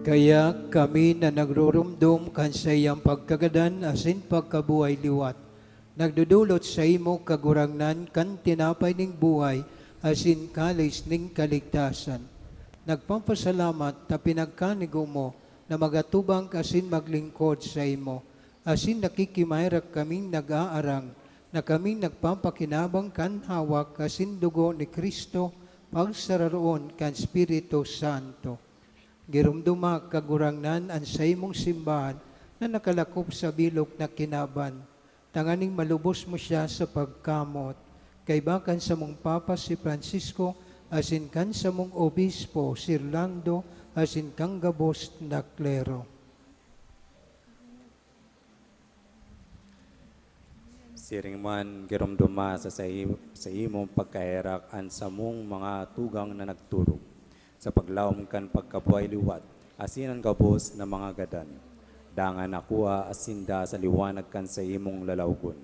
Kaya kami na nagrurumdom kan saiyang pagkagadan asin pagkabuhay liwat, nagdodolot saimo, Kagurangnan, kan tinapay ning buhay asin kalis ning kaligtasan. Nagpapasalamat ta pinagkanigo mo na magatubang asin maglingkod saimo, asin nakikimaherak kaming nag-aarang na kaming nagpapakinabang kan hawak asin dugo ni Cristo pagsararoon kan Espiritu Santo. Giromdoma, Kagurangnan, an saimong simbahan na nakalakop sa bilog na kinaban, tanganing malubos mo siya sa pagkamot, kaiba kan samong Papa si Francisco, asin kan samong Obispo si Rolando, asin kan gabos na klero. Siring man, giromdoma sa sahi-, sa imong pagkaherak an samong mga tugang na nagturog sa paglaom kan pagkabuhay liwat, asin an gabos na mga gadan. Dangan akua sinda sa liwanag kan saimong lalawgon.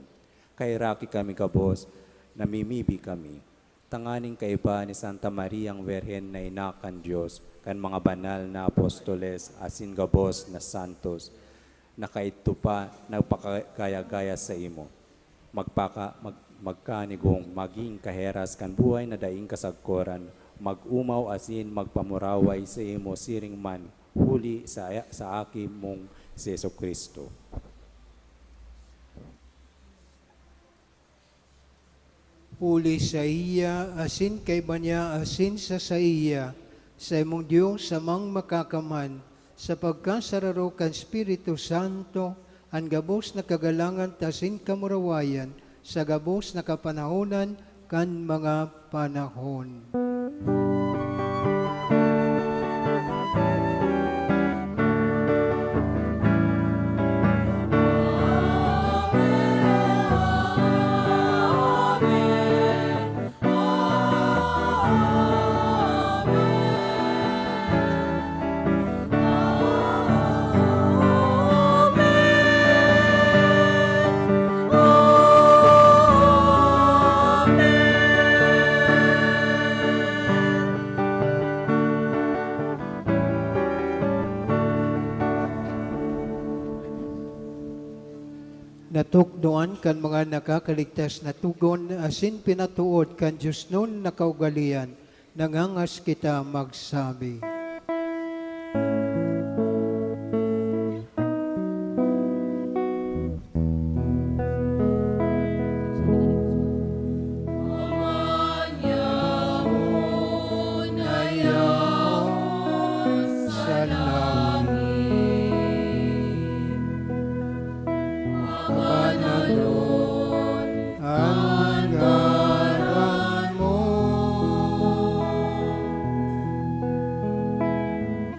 Kaheraki kami gabos, namimibi kami, tanganing kaiba ni Santa Mariang Birhen na ina kan Dios, kan mga banal na apostoles, asin gabos na santos, na kaidto pa nagpakagaya-gaya saimo. Magpaka-, mag-, magkanigong magin kaheras kan buhay na daing kasagkoran, mag-omaw asin magpamuraway saimo siring man, huli sa, sa Aki mong si Jesu-Cristo. Huli saiya, asin kaiba niya, asin sa saiya, saimong Dios, Amang Makakamhan, sa pagkasararo kan Espiritu Santo, an gabos na kagalangan ta asin kamurawayan, sa gabos na kapanahonan kan mga panahon. Natukdoan kan mga nakakaligtas na togon asin pinatood kan diosnon na kaugalean, nangangas kita magsabi. Sa langit, mabanalon an ngaran mo.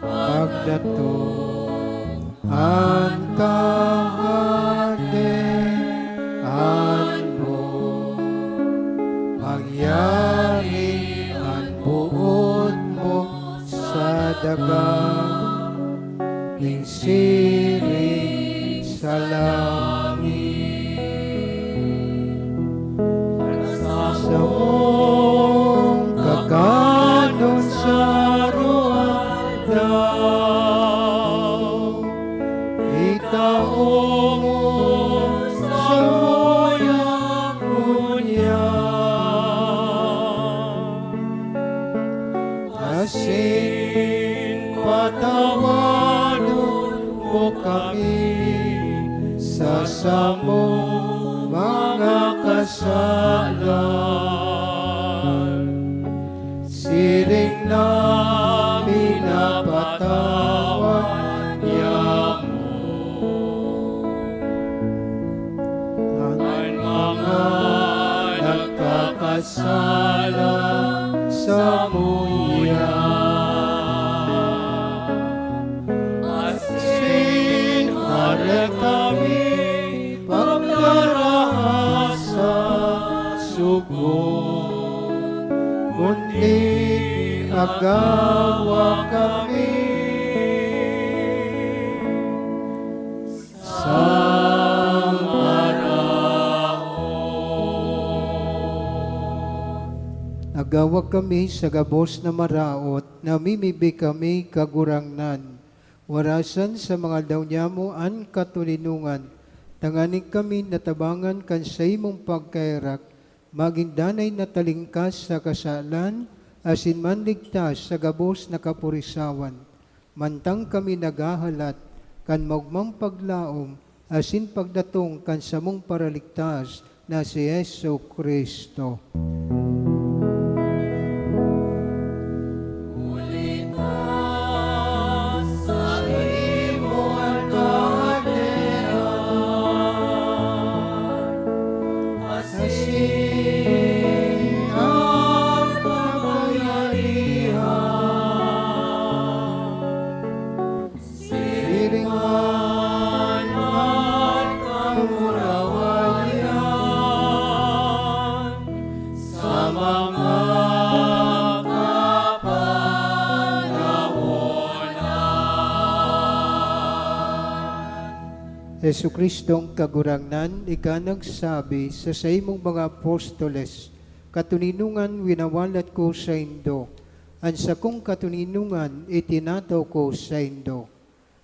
Pagdatong an kahadean mo, mangyari an boot mo sa daga ning siring sa langit. Samong kakanon sa aroaldaw, itao Asin patawadon mo kami sa samong mga kasalan, siring na minapatawad niamo an mga nagkakasala samuya. Asin hare kami pagdaraha sa sugod, kundi agawa kami sa maraot. Agawa kami sa gabos na maraot, namimibi kami, Kagurangnan. Warasan sa mga aldaw niamo an katoninongan, tanganing kami natabangan kan saimong pagkaherak, magin danay na talingkas sa kasalan, asin manligtas sa gabos na kapurisawan. Mantang kami naghahalat kan maogmang paglaom asin pagdatong kan samong Paraligtas na si Jesu-Cristo. Huli ta saimo an Kahadean, asin an kapangyarihan, siring man an kamurawayan sa mga kapanahonan. Jesu-Cristong Kagurangnan, ika nagsabi sa saimong mga apostoles, "Katoninongan winawalat ko saindo, an sakong katoninongan itinataw ko saindo."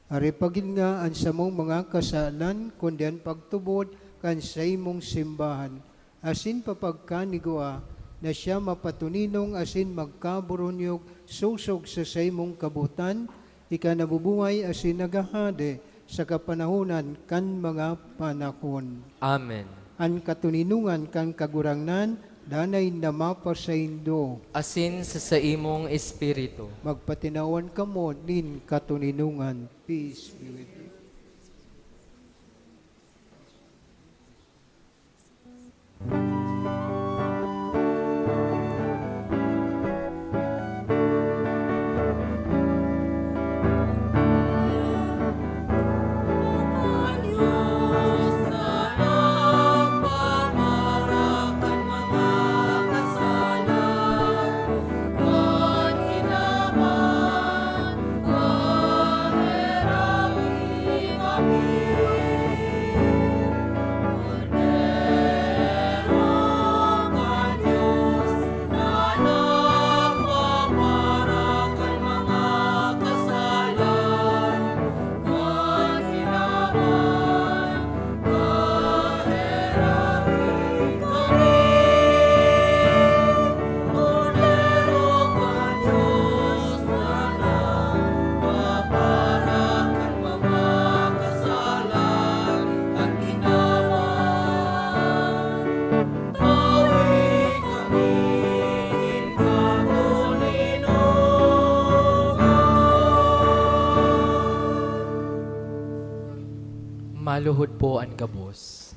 Ari pa gid nga an samong mga kasalan, kundi an pagtubod kan saimong simbahan, asin papagkanigua na siya mapatoninong asin magkaburunyog sosog sa saimong kabotan, ika nabubuhay asin naghahade sa kapanahonan kan mga panahon. Amen. An katoninongan kan Kagurangnan danay na mapasaindo. Asin sa saimong espiritu. Magpatinawan kamo nin katoninongan. Peace be with you. Maluhod po an gabos.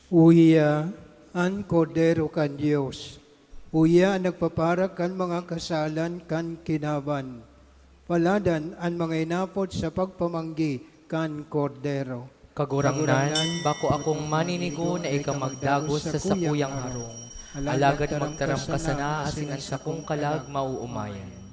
Uya an Kordero kan Dios. Uya an nagpaparak kan mga kasalan kan kinaban. Paladan an mga inapod sa pagpamanggi kan Kordero. Kagurangnan, bako akong maninigo na ika magdagos sa sakuyang harong. Alagad magtaram ka sana asin an sakong kalag maoomayan.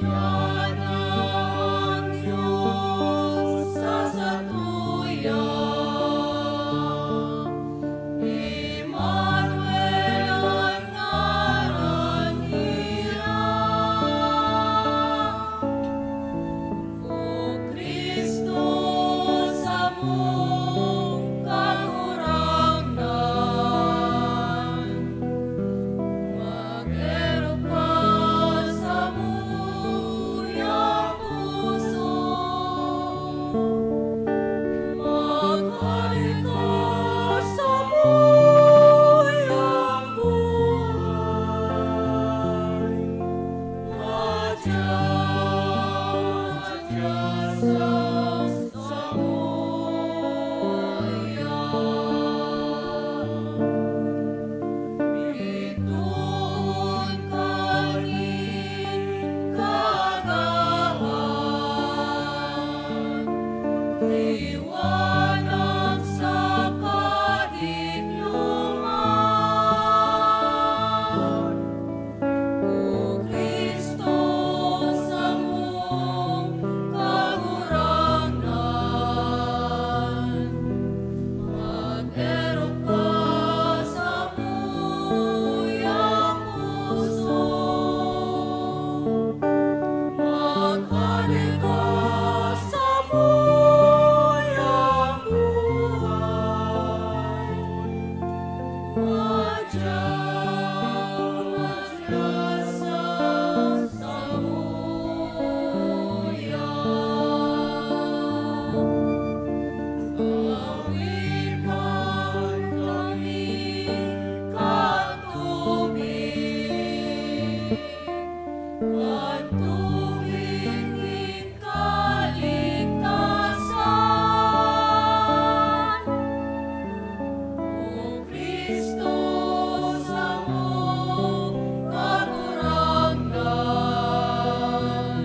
Yan ang Diyos sa satuya. Emmanuel an ngaran niya. O Cristo, samong Kagurangnan, mag-erok ka samuyang puso, maghale ka samuyang buhay. Madya, madya sa samuya. Idtoon ka nin kagahan, liwanag sa kadikloman. O Cristo, samong Kagurangnan, mag-erok ka samuyang puso, maghale ka samuyang buhay. Madya, madya sa samuya. Awikan kami kan tubig, kan tubig nin kaligtasan. O Cristo, samong Kagurangnan,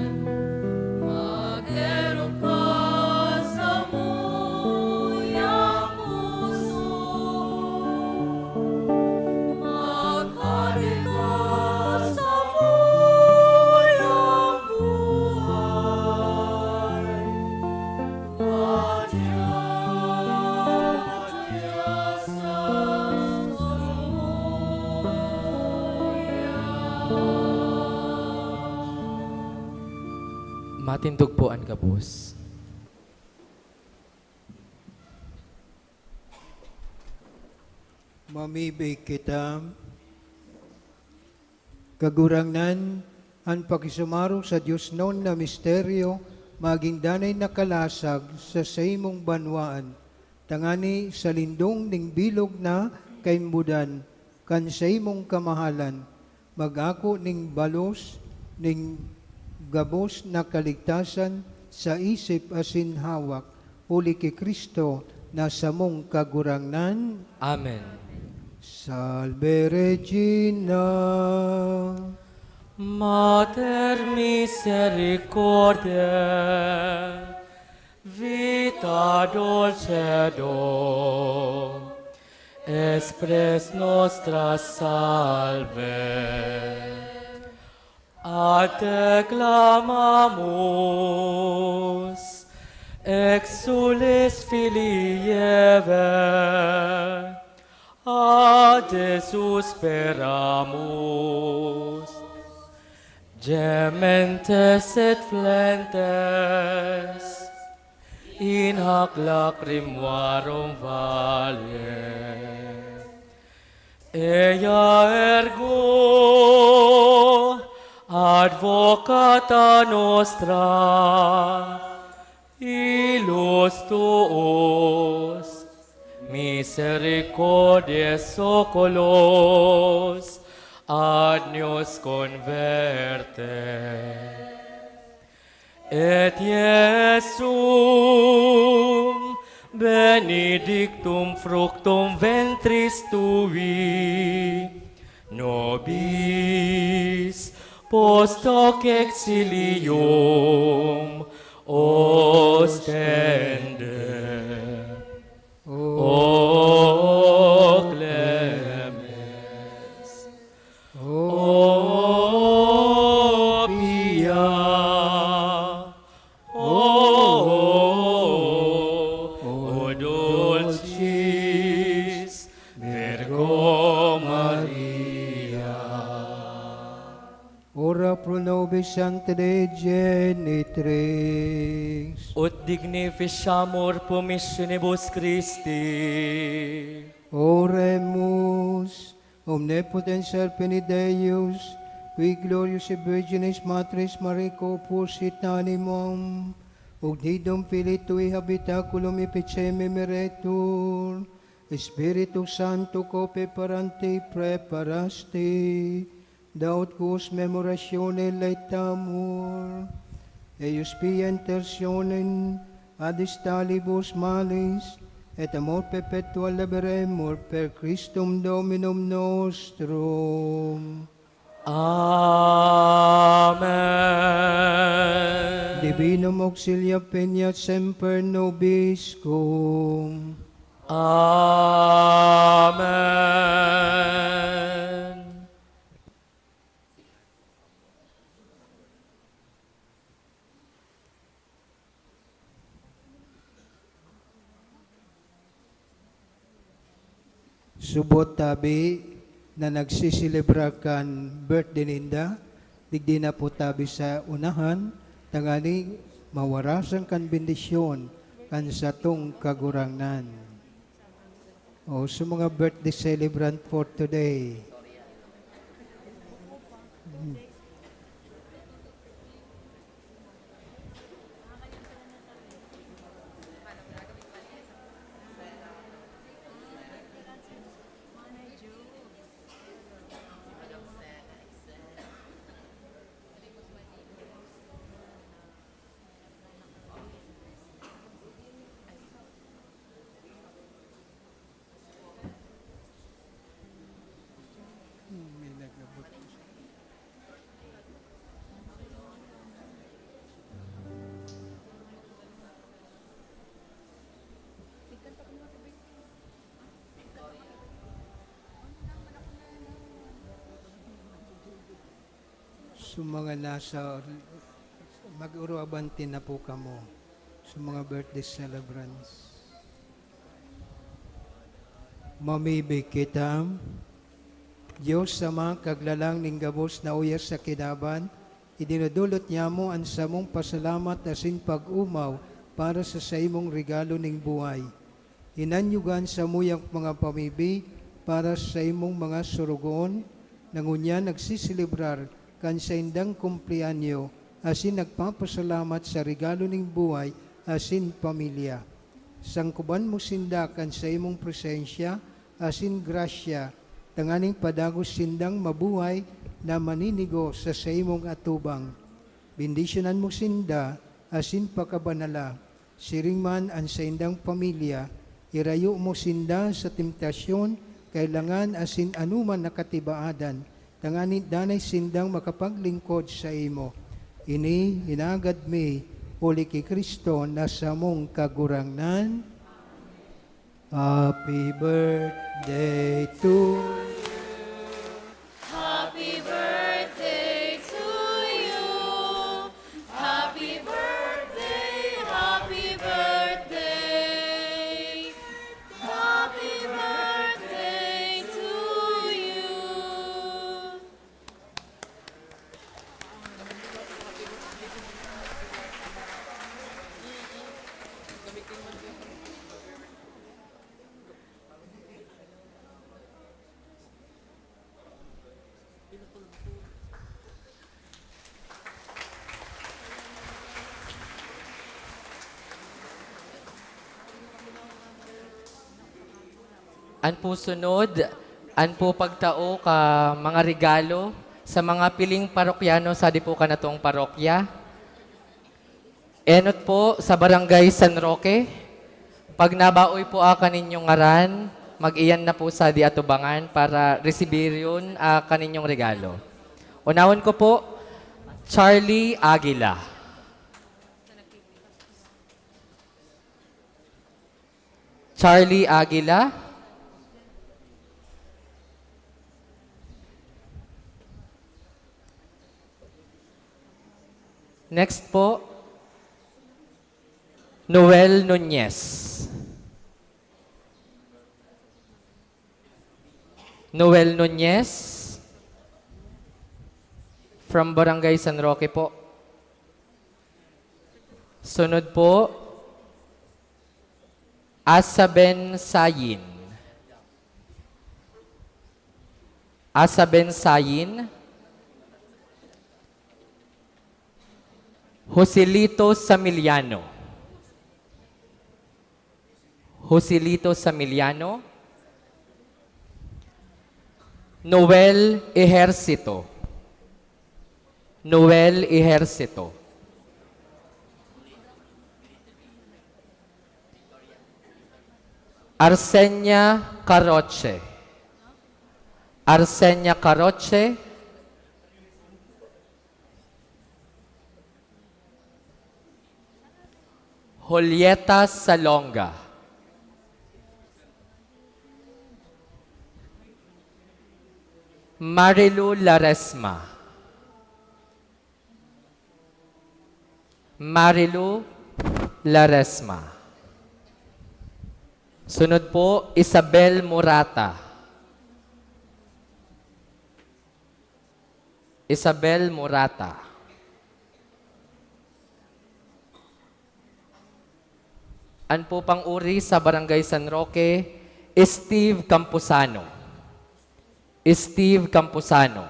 mag-erok ka samuyang puso, maghale ka samuyang buhay. Matindog po an gabos. Mamibi kita. Kagurangnan, an pakisumarog sa diosnon na misteryo magin danay na kalasag sa saimong banwaan, tangani sa lindong nin bilog na kaimbodan kan saimong kamahalan, mag-ako nin balos nin gabos na kaligtasan sa isip asin hawak, huli ki Cristo na samong Kagurangnan. Amen. Salve Regina. Mater misericordiae, vita dulcedo, expressis nostra salve. A te clamamus, exsules filii Hevae, a te susperamus. Gementes et flentes in hac lacrimarum valle. Ea ergo advocata nostra, illos tuos, misericordiae oculos, adnios converte. Et Iesum benedictum fructum ventris tui, nobis post hoc exilium ostende. O clemens, o pia. O, o dulcis Virgo Maria. Ora pro nobis Sancti Dei Genitrix. Ut dignificiamur promissionibus Christi. Oremus. Omnipotens Serpens Deus, qui gloriosae Virginis Matris Mariae corpus et animam, unitum filii tui habitaculum effetemi meretur, Spiritu Sancto quo perperante praeparasti, da ut quos memoratione laetamur, eius pia intercessionem ad Establibus Malis, et amor perpetuam laberemur per Christum Dominum nostrum. Amen. Divinum auxilium veniat semper nobiscum. Amen. Subot tabi na nagseselebra kan birthday ninda, digdi na po tabi sa unahan, tanganing mawarasan kan bendisyon kan satong Kagurangnan. O, sa mga birthday celebrant for today. May nag-abot. So, mga nasa, mag-uruabante na po kamo sa mga birthday celebrants. Mamibi kita. Dios Ama, Kaglalang nin gabos na uya sa kinaban, idinodolot niamo an samong pasalamat asin pag-omaw para sa saimong regalo nin buhay. Inanyugan samuyang mga pamibi para sa saimong mga sorogoon na ngunyan nagseselebrar kan saindang kumpleanyo asin nagpapasalamat sa regalo nin buhay asin pamilya. Sangkoban mo sinda kan saimong presensya asin grasya, tanganing padagos sindang mabuhay na maninigo sa saimong atubang. Bendisyonan mo sinda asin pakabanala, siring man an saindang pamilya. Irayo mo sinda sa temptasyon, kailangan asin anoman na katibaadan, tanganing danay sindang makapaglingkod saimo. Ini hinagad mi huli ki Cristo na samong Kagurangnan. Happy birthday to you. Happy birthday to you. Happy birthday, happy birthday. Happy birthday to you. An po sunod, an po pagtao ka mga regalo sa mga piling parokyano sa di po kanatong parokya. Enot po sa Barangay San Roque. Pag nabaoy po, ah, kaninyong ngaran, mag-iyan na po sa di atubangan para resibiryun, ah, kaninyong regalo. Unahon ko po, Charlie Aguila. Charlie Aguila. Next po, Noel Nunez. Noel Nunez from Barangay San Roque po. Sunod po, Asaben Sayin. Asaben Sayin. Joselito Samiliano. Joselito Samiliano. Noel Ejercito. Noel Ejercito. Arsenia Caroche. Arsenia Caroche. Julieta Salonga. Marilu Laresma. Marilu Laresma. Sunod po, Isabel Murata. Isabel Murata. An po pang-uri sa Barangay San Roque, Steve Camposano. Steve Camposano.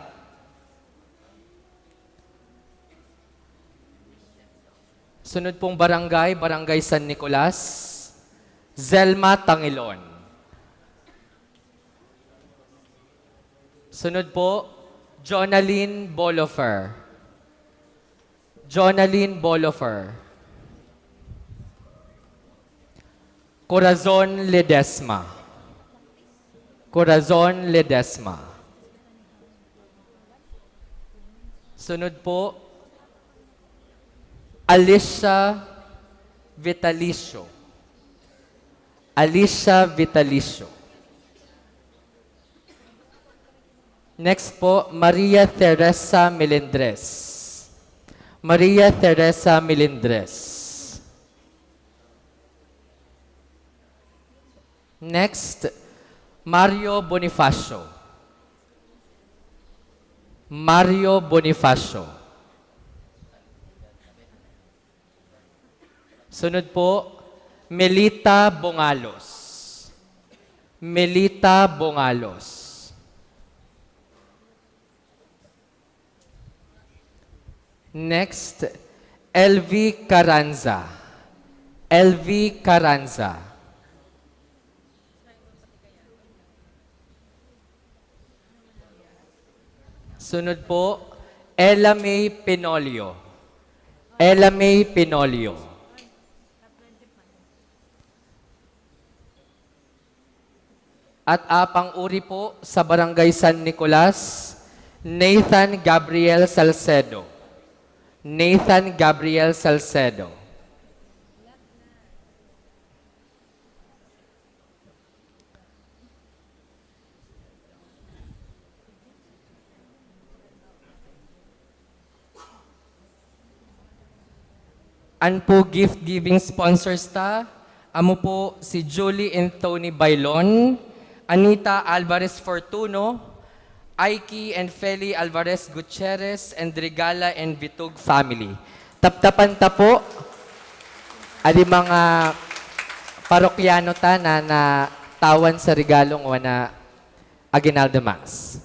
Sunod pong barangay, Barangay San Nicolas, Zelma Tangilon. Sunod po, Jonalyn Bolofer. Jonalyn Bolofer. Corazon Ledesma. Corazon Ledesma. Sunod po, Alicia Vitalicio. Alicia Vitalicio. Next po, Maria Teresa Melendres. Maria Teresa Melendres. Next, Mario Bonifacio. Mario Bonifacio. Sunod po, Melita Bongalos. Melita Bongalos. Next, Elvie Caranza. Elvie Caranza. Sunod po, Ella May Pinolio. Ella May Pinolio. At apang uri po sa Barangay San Nicolas, Nathan Gabriel Salcedo. Nathan Gabriel Salcedo. An po gift giving sponsors ta, amo po si Julie and Tony Bailon, Anita Alvarez Fortuno, Aiki and Feli Alvarez Gutierrez, and Regala and Vitug family. Taptapan ta po, ali mga parokyano ta na natawan sa regalong wana Aguinaldo Mass.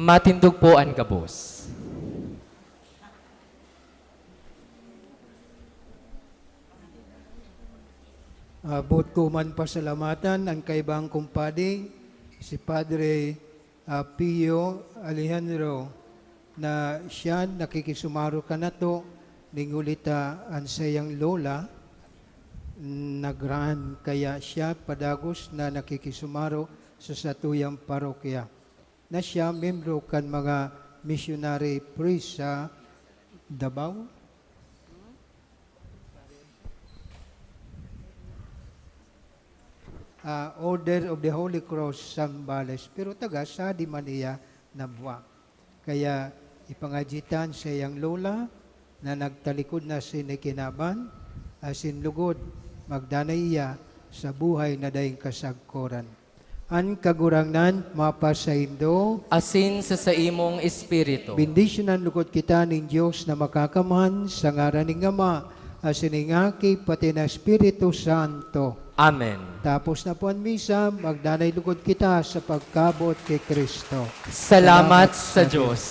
Matindog po an gabos. Abot ko man pasalamatan an kaibang kumpadi, si Padre, ah, Pio Alejandro, na siya nakikisumaro kanato, ning huli ta an saiyang lola nagraan, kaya siya padagos na nakikisumaro sa satuyang parokya, na siya membro kan mga missionary priest sa Davao. Ah, Order of the Holy Cross, Zambales, pero taga Sadi man iya nabwa. Kaya ipangadyi ta an saiyang lola na nagtalikod na sin kinaban, asin lugod magdanay iya sa buhay na daing kasagkoran. An Kagurangnan mapasaindo. Asin sa saimong espiritu. Bendisyonan lugod kita nin Dios na Makakamhan, sa ngaran nin Ama, asin nin Aki, pati na Espiritu Santo. Amen. Tapos na po an misa, magdanay lugod kita sa pagkabot ki Cristo. Salamat sa Dios.